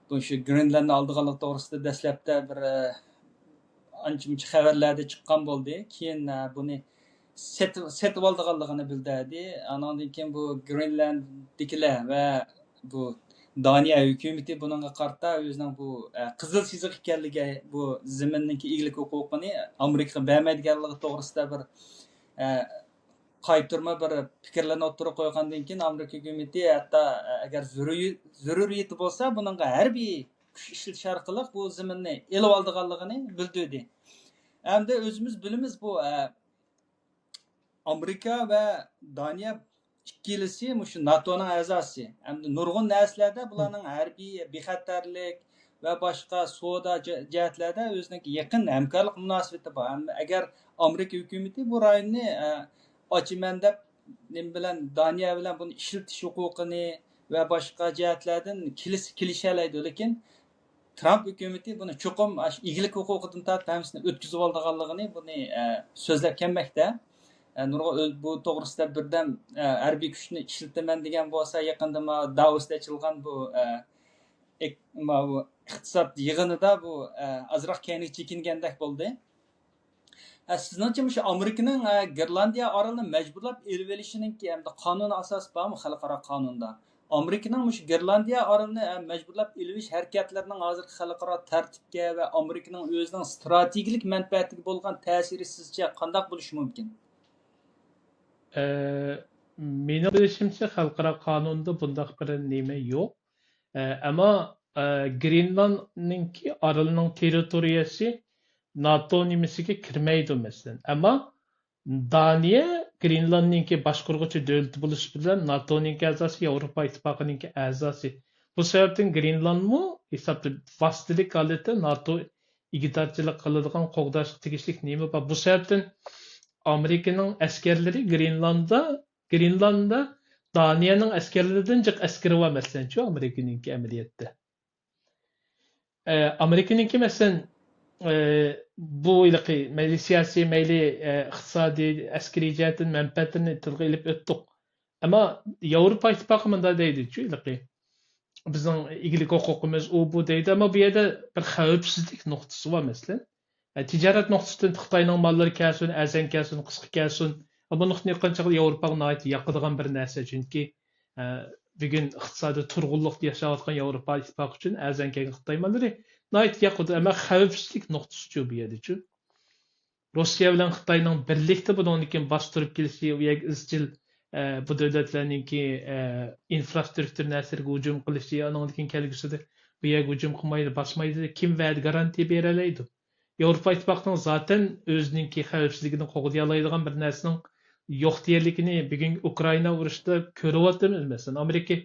بۇ شۇ گرېنلاندنى ئالىدىغانلىقى توغرىسىدا دەسلەپتە بىر، ئە، ئانچە-مۇنچە خەۋەرلەردە چىققان بولدى. كېيىن، ئە، بۇنى سېتىپ، سېتىۋالىدىغانلىقىنى بىلدۈردى. ئانىڭدىن كېيىن بۇ گرېنلانددىكىلەر ۋە بۇ دانىيە ھۆكۈمىتى بۇنىڭغا قارىتا ئۆزىنىڭ بۇ، ئە، قىزىل سىزىق ئىكەنلىكى، بۇ زېمىننىڭكى ئىگىلىك ھوقۇقىنى ئامېرىكىغا بەرمەيدىغانلىقى توغرىسىدا بىر، ئە، قايتۇرما بىر پىكىرلەرنى ئوتتۇرىغا قويغاندىن كېيىن، ئامېرىكا ھۆكۈمىتى ھەتتا، ئە، ئەگەر زۆرۈرى-، زۆرۈرىيىتى بولسا، بۇنىڭغا ھەربىي كۈچ ئىشلىتىش ئارقىلىق بۇ زېمىننى ئېلىۋالىدىغانلىقىنى بىلدۈردى. ئەمدى ئۆزىمىز بىلىمىز، بۇ، ئە، ئامېرىكا ۋە دانىيە ئىككىلىسى مۇشۇ ناتونىڭ ئەزاسى. ئەمدى نۇرغۇن نەرسىلەردە بۇلارنىڭ ھەربىي، بىخەتەرلىك ۋە باشقا سودا جە-، جەھەتلەردە ئۆزىنىڭكى يېقىن ھەمكارلىق مۇناسىۋىتى بار. ئەمما ئەگەر ئامېرىكا ھۆكۈمىتى بۇ رايوننى، ئە، ئاچىمەن دەپ، نېمە بىلەن، دانىيە بىلەن بۇنى ئىشلىتىش ھوقۇقىنى ۋە باشقا جەھەتلەردىن كېلىش-، كېلىشەلەيدۇ، لېكىن ترامپ ھۆكۈمىتى بۇنى چوقۇم ئاشۇ ئىگىلىك ھوقۇقىدىن تارتىپ ھەممىسىنى ئۆتكۈزۈۋالىدىغانلىقىنى بۇنى، ئە، سۆزلەپ كەلمەكتە. ئە، نۇرغۇن ئۆز-، بۇ توغرىسىدا بىردەم، ئە، ھەربىي كۈچنى ئىشلىتىمەن دېگەن بولسا، يېقىندىما داۋوستا ئېچىلغان بۇ، ئە، ئېك-، ما-، بۇ ئىقتىساد يىغىنىدا بۇ، ئە، ئازراق كەينىگە چېكىنگەندەك بولدى. ئە، سىزنىڭچە مۇشۇ ئامېرىكىنىڭ، ئە، گرېنلاندىيە ئارىلىنى مەجبۇرلاپ ئېلىۋېلىشىنىڭكى ئەمدى قانۇنىي ئاساسى بارمۇ خەلقئارا قانۇندا؟ ئامېرىكىنىڭ مۇشۇ گرېنلاندىيە ئارىلىنى، ئە، مەجبۇرلاپ ئېلىۋېلىش ھەرىكەتلىرىنىڭ ھازىرقى خەلقئارا تەرتىپكە ۋە ئامېرىكىنىڭ ئۆزىنىڭ ئىستراتېگىيەلىك مەنپەئەتىگە بولغان تەسىرى سىزچە قانداق بولۇشى مۇمكىن؟ ئە، مېنىڭ بىلىشىمچە، خەلقئارا قانۇندا بۇنداق بىر نېمە يوق. ئە، ئەمما، ئە، گرېنلاندنىڭكى ئارىلىنىڭ تېررىتورىيەسى ناتو نېمىسىگە كىرمەيدۇ، مەسىلەن. ئەمما دانىيە گرېنلاندنىڭكى باشقۇرغۇچى دۆلىتى بولۇش بىلەن ناتونىڭكى ئەزاسى، ياۋروپا ئىتتىپاقىنىڭكى ئەزاسى. بۇ سەۋەبتىن گرېنلاندمۇ ھېسابتا ۋاسىتىلىك ھالەتتە ناتو ئىگىدارچىلىق قىلىدىغان قوغداشقا تېگىشلىك نېمە بار؟ بۇ سەۋەبتىن ئامېرىكىنىڭ ئەسكەرلىرى گرېنلاندا، گرېنلاندا دانىيەنىڭ ئەسكەرلىرىدىن جىق ئەسكىرى بار، مەسىلەنچۇ، ئامېرىكىنىڭكى ئەمەلىيەتتە. ئە، ئامېرىكىنىڭكى، مەسىلەن، ئە، بۇ ھېلىقى مەيلى سىياسىي، مەيلى، ئە، ئىقتىسادىي، ئەسكىرىي جەھەتتىن مەنپەئەتلىرىنى تىلغا ئېلىپ ئۆتتۇق. ئەمما ياۋروپا ئىتتىپاقى مۇنداق دەيدىچۇ، ھېلىقى، بىزنىڭ ئىگىلىك ھوقۇقىمىز ئۇ، بۇ دەيدۇ، ئەمما بۇ يەردە بىر خەۋپسىزلىك نۇقتىسى بار، مەسىلەن. ئە، تىجارەت نۇقتىسىدىن خىتاينىڭ ماللىرى كەلسۇن، ئەرزان كەلسۇن، قىسقا كەلسۇن، ئە، بۇ نۇقتىنى ئېيتقان چاغدا ياۋروپاغا ناھايىتى ياقىدىغان بىر نەرسە، چۈنكى، ئە، بۈگۈن ئىقتىسادىي تۇرغۇنلۇقتا ياشاۋاتقان ياۋروپا ئىتتىپاقى ئۈچۈن ئەرزان كەلگەن خىتاي ماللىرى ناھايىتى ياقىدۇ. ئەمما خەۋپسىزلىك نۇقتىسىچۇ بۇ يەردىچۇ؟ روسىيە بىلەن خىتاينىڭ بىرلىكتە بۇنىڭدىن كېيىن باستۇرۇپ كېلىشى، ئۇ يەرگە ئىزچىل، ئە، بۇ دۆلەتلەرنىڭكى، ئە، ئىنفراسترۇكتۇرا نەرسىلىرىگە ھۇجۇم قىلىشى، ئانىڭدىن كېيىن كەلگۈسىدە بۇ يەرگە ھۇجۇم قىلمايدۇ، باسمايدۇ، كىم ۋەدە گارانتىيە بېرەلەيدۇ؟ ياۋروپا ئىتتىپاقىنىڭ زاتەن ئۆزىنىڭكى خەۋپسىزلىكىنى قوغدىيالايدىغان بىر نەرسىنىڭ يوق دېيەرلىكىنى بۈگۈنكى ئۇكرائىنا ئۇرۇشىدا كۆرۈۋاتىمىز. مەسىلەن، ئامېرىكا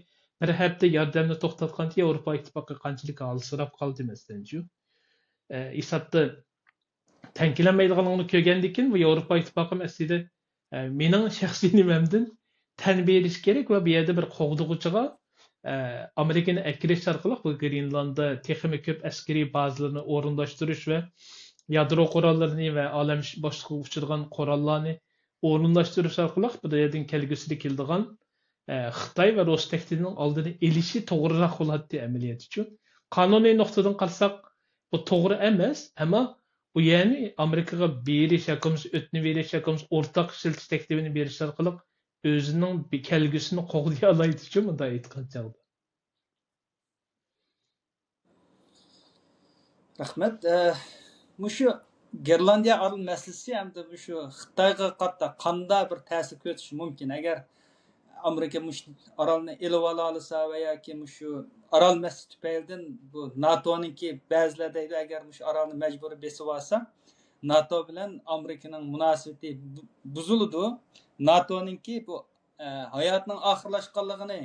بىر ھەپتە ياردەمنى توختاتقاندا ياۋروپا ئىتتىپاقى قانچىلىك ھالسىراپ قالدى، مەسىلەنچۇ؟ ئە، ھېسابتا تەڭ كېلەلمەيدىغانلىقىنى كۆرگەندىن كېيىن، بۇ ياۋروپا ئىتتىپاقىمۇ ئەسلىدە، ئە، مېنىڭ شەخسىي نېمەمدىن تەن بېرىش كېرەك ۋە بۇ يەردە بىر قوغدىغۇچىغا، ئە، ئامېرىكىنى ئەكىرىش ئارقىلىق بۇ گرېنلاندىيە تېخىمۇ كۆپ ئەسكىرىي بازىلىرىنى ئورۇنلاشتۇرۇش ۋە يادرو قوراللىرىنى ۋە ئالەم بوشلۇقىغا ئۇچىدىغان قوراللارنى ئورۇنلاشتۇرۇش ئارقىلىق بۇ يەردىن كەلگۈسىدە كېلىدىغان، ئە، خىتاي ۋە رۇس تەھدىتىنىڭ ئالدىنى ئېلىشى توغرىراق بولاتتى ئەمەلىيەتتىچۇ. قانۇنىي نۇقتىدىن قارىساق، بۇ توغرا ئەمەس، ئەمما ئۇ يەنى ئامېرىكىغا بېرىش ياكى بولمىسا ئۆتنە بېرىش ياكى بولمىسا ئورتاق ئىشلىتىش تەكلىپىنى بېرىش ئارقىلىق ئۆزىنىڭ بى-، كەلگۈسىنى قوغدىيالايدىچۇ، مۇنداق ئېيتقان چاغدا. رەھمەت. ئە، مۇشۇ گرېنلاندىيە ئارال مەسىلىسى ئەمدى مۇشۇ خىتايغا قارىتا قانداق بىر تەسىر كۆرسىتىشى مۇمكىن؟ ئەگەر ئامېرىكا مۇشۇ ئارالنى ئېلىۋالالىسا ۋە ياكى مۇشۇ ئارال مەسىلىسى تۈپەيلىدىن بۇ ناتونىڭكى بەزىلەر دەيدۇ، ئەگەر مۇشۇ ئارالنى مەجبۇرىي بېسىۋالسا، ناتو بىلەن ئامېرىكىنىڭ مۇناسىۋىتى بۇ-، بۇزۇلىدۇ. ناتونىڭكى بۇ، ئە، ھاياتىنىڭ ئاخىرلاشقانلىقىنى،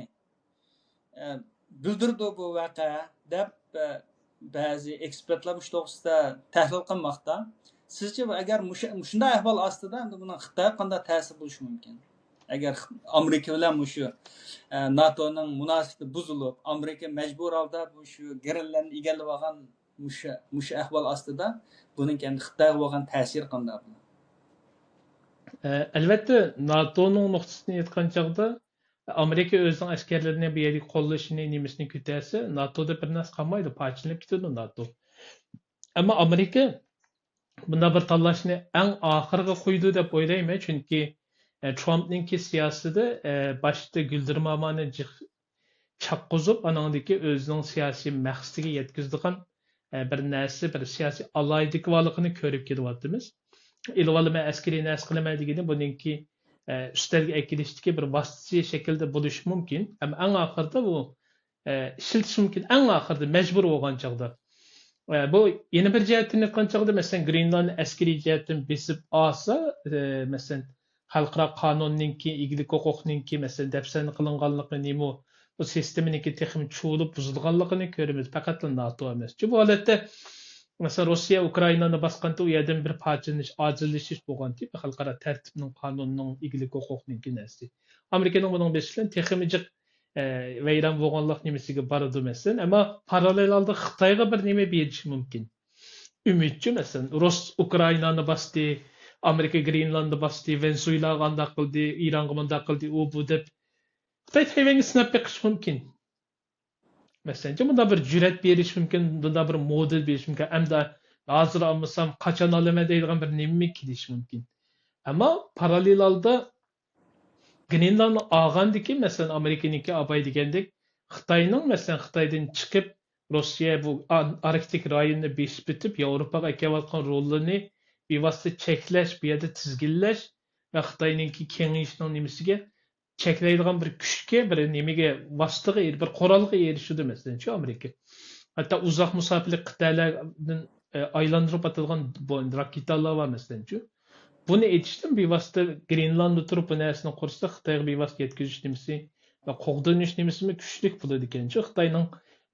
ئە، بىلدۈرىدۇ بۇ ۋەقە، دەپ، ئە، بەزى ئېكسپېرتلار مۇشۇ توغرىسىدا تەھلىل قىلماقتا. سىزچە، ئەگەر مۇشۇ، مۇشۇنداق ئەھۋال ئاستىدا، ئەمدى بۇنىڭ خىتايغا قانداق تەسىرى بولۇشى مۇمكىن؟ ئەگەر ئامېرىكا بىلەن مۇشۇ، ئە، ناتونىڭ مۇناسىۋىتى بۇزۇلۇپ، ئامېرىكا مەجبۇر ھالدا مۇشۇ گرېنلاندنى ئىگىلىۋالغان مۇشۇ، مۇشۇ ئەھۋال ئاستىدا بۇنىڭكى ئەمدى خىتايغا بولغان تەسىرى قانداق بولىدۇ؟ ئە، ئەلۋەتتە، ناتونىڭ نۇقتىسىدىن ئېيتقان چاغدا، ئامېرىكا ئۆزىنىڭ ئەسكەرلىرىنى بۇ يەردىكى قوللىشىنى، نېمىسىنى كۆتەرسە، ناتودا بىر نەرسە قالمايدۇ، پارچىلىنىپ كېتىدۇ ناتو. ئەمما ئامېرىكا بۇنداق بىر تاللاشنى ئەڭ ئاخىرغا قويىدۇ دەپ ئويلايمەن، چۈنكى، ئە، ترامپنىڭكى سىياسىتىدە، ئە، باشتا گۈلدۈرمامانى جىق چاققۇزۇپ، ئانىڭدىكى ئۆزىنىڭ سىياسىي مەقسىتىگە يەتكۈزىدىغان، ئە، بىر نەرسە، بىر سىياسىي ئالاھىدىلىكى بارلىقىنى كۆرۈپ كېلىۋاتىمىز. ئېلىۋالىمەن، ئەسكىرىي نەرسە قىلىمەن دېگىنى بۇنىڭكى، ئە، ئۈستەلگە ئەكېلىشتىكى بىر ۋاسىتىچى شەكلىدە بولۇشى مۇمكىن. ئەمما ئەڭ ئاخىرىدا بۇ، ئە، ئىشلىتىشى مۇمكىن. ئەڭ ئاخىرىدا مەجبۇر بولغان چاغدا. ئە، بۇ يەنە بىر جەھەتتىن ئېيتقان چاغدا، مەسىلەن، گرېنلاندنى ئەسكىرىي جەھەتتىن بېسىپ ئالسا، ئە، مەسىلەن، خەلقئارا قانۇننىڭكى، ئىگىلىك ھوقۇقنىڭكى، مەسىلەن، دەپسەندە قىلىنغانلىقى نېمە، بۇ سىستېمىنىڭكى تېخىمۇ چۇۋۇلۇپ بۇزۇلغانلىقىنى كۆرىمىز. پەقەتلا ناتو ئەمەس. چۈنكى بۇ ھالەتتە، مەسىلەن، روسىيە ئۇكرائىنانى باسقاندا ئۇ يەردىن بىر پارچىلىنىش، ئاجىزلىشىش بولغانتى، خەلقئارا تەرتىپنىڭ، قانۇننىڭ، ئىگىلىك ھوقۇقنىڭكى نەرسىسى. ئامېرىكىنىڭ بۇنىڭ بېسىشى بىلەن تېخىمۇ جىق، ئە، ۋەيران بولغانلىق نېمىسىگە بارىدۇ، مەسىلەن. ئەمما پاراللېل ھالدا خىتايغا بىر نېمە بېرىشى مۇمكىن. ئۈمىدچۇ، مەسىلەن، رۇس ئۇكرائىنانى باستى، ئامېرىكا گرېنلاندنى باستى، ۋېنېزۇېلاغا ئانداق قىلدى، ئىرانغا مۇنداق قىلدى، ئۇ بۇ دەپ خىتاي تەيۋەنگە سىناپ بېقىشى مۇمكىن. مەسىلەنچە، مۇنداق بىر جۈرئەت بېرىشى مۇمكىن، مۇنداق بىر مودېل بېرىشى مۇمكىن، ئەمدى ھازىر ئالمىسام، قاچان ئالىمەن دەيدىغان بىر نېمە كېلىشى مۇمكىن. ئەمما پاراللېل ھالدا گرېنلاندنى ئالغاندىكىن، مەسىلەن، ئامېرىكىنىڭكى ئاپاي دېگەندەك، خىتاينىڭ، مەسىلەن، خىتايدىن چىقىپ، روسىيە بۇ ئان-، ئاركتىك رايونىنى بېسىپ ئۆتۈپ، ياۋروپاغا ئەكېلىۋاتقان رولىنى بىۋاسىتە چەكلەش، بۇ يەردە تىزگىنلەش ۋە خىتاينىڭكى كېڭىيىشىنىڭ نېمىسىگە چەكلەيدىغان بىر كۈچكە، بىر نېمىگە، ۋاسىتىگە، بىر قورالغا ئېرىشىدۇ، مەسىلەنچۇ، ئامېرىكا. ھەتتا ئۇزاق مۇساپىلىك قىتئەلەردىن، ئە، ئايلاندۇرۇپ ئاتىدىغان بو-، راكېتالار بار، مەسىلەنچۇ. بۇنى ئېيتىشتىن بىۋاسىتە گرېنلانددا تۇرۇپ بۇ نەرسىنى قۇرسا، خىتايغا بىۋاسىتە يەتكۈزۈش نېمىسى ۋە قوغدىنىش نېمىسىمۇ كۈچلۈك بولىدىكەنچۇ. خىتاينىڭ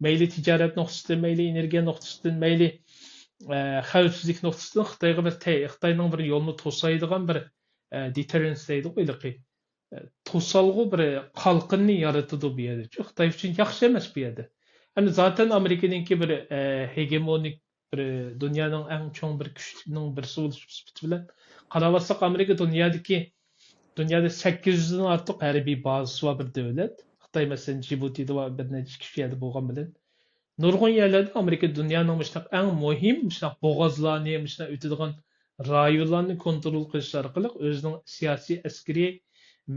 مەيلى تىجارەت نۇقتىسىدىن، مەيلى ئېنېرگىيە نۇقتىسىدىن، مەيلى، ئە، خەۋپسىزلىك نۇقتىسىدىن خىتايغا بىر تەي-، خىتاينىڭ بىر يولىنى توسايدىغان بىر، ئە، دېتېررېنس دەيدىغۇ ھېلىقى. ئە، توسالغۇ بىر قالقىننى يارىتىدۇ بۇ يەردىچۇ. خىتاي ئۈچۈن ياخشى ئەمەس بۇ يەردە. ئەمدى زاتەن ئامېرىكىنىڭكى بىر، ئە، ھېگېمونىك بىر دۇنيانىڭ ئەڭ چوڭ بىر كۈچىنىڭ بىرسى بولۇش سۈپىتى بىلەن قاراۋالساق، ئامېرىكا دۇنيادىكى، دۇنيادا سەككىز يۈزدىن ئارتۇق ھەربىي بازىسى بار بىر دۆلەت. خىتاي، مەسىلەن، جىبۇتىدا بار، بىر نەچچە كىشى شۇ يەردە بولغان بىلەن. نۇرغۇن يەرلەردە ئامېرىكا دۇنيانىڭ مۇشۇنداق ئەڭ مۇھىم، مۇشۇنداق بوغازلارنى، مۇشۇنداق ئۆتىدىغان رايونلارنى كونترول قىلىش ئارقىلىق ئۆزىنىڭ سىياسىي، ئەسكىرىي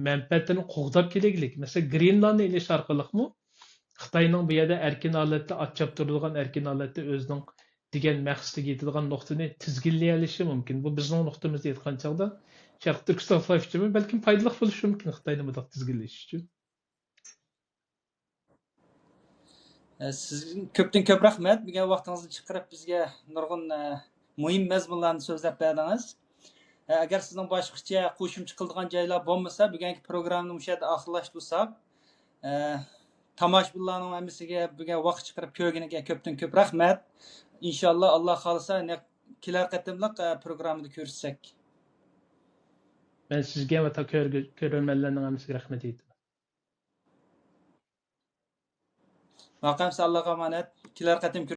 مەنپەئەتلىرىنى قوغداپ كېلىگلىك. مەسىلەن، گرېنلاندىيە ئېلىش ئارقىلىقمۇ خىتاينىڭ بۇ يەردە ئەركىن ھالەتتە ئات چاپتۇرىدىغان، ئەركىن ھالەتتە ئۆزىنىڭ دېگەن مەقسىتىگە يېتىدىغان نۇقتىنى تىزگىنلىيەلىشى مۇمكىن. بۇ بىزنىڭ نۇقتىمىزدا ئېيتقان چاغدا شەرقىي تۈركىستان خىتاي ئۈچۈنمۇ بەلكىم پايدىلىق بولۇشى مۇمكىن خىتاينى مۇنداق تىزگىنلەش ئۈچۈن. ئە، سىزگە كۆپتىن كۆپ رەھمەت. بۈگۈن ۋاقتىڭىزنى چىقىرىپ بىزگە نۇرغۇن، ئە، مۇھىم مەزمۇنلارنى سۆزلەپ بەردىڭىز. ئە، ئەگەر سىزنىڭ باشقىچە قوشۇمچە قىلىدىغان جايلار بولمىسا، بۈگۈنكى پروگراممىنى مۇشۇ يەردە ئاخىرلاشتۇرساق. ئە، تاماشىبىنلارنىڭ ھەممىسىگە بۈگۈن ۋاقىت چىقىرىپ كۆرگىنىگە كۆپتىن كۆپ رەھمەت. ئىنشاللا، ئاللا خالىسا، يەنە كېلەر قېتىملىق، ئە، پروگراممىدا كۆرۈشسەك. مەن سىزگە ۋە تا كۆرگۈ-، كۆرۈرمەنلەرنىڭ ھەممىسىگە رەھمەت ئېيتىمەن. ماقۇل، ئەمىسە ئاللاغا ئامانەت. كېلەر قېتىم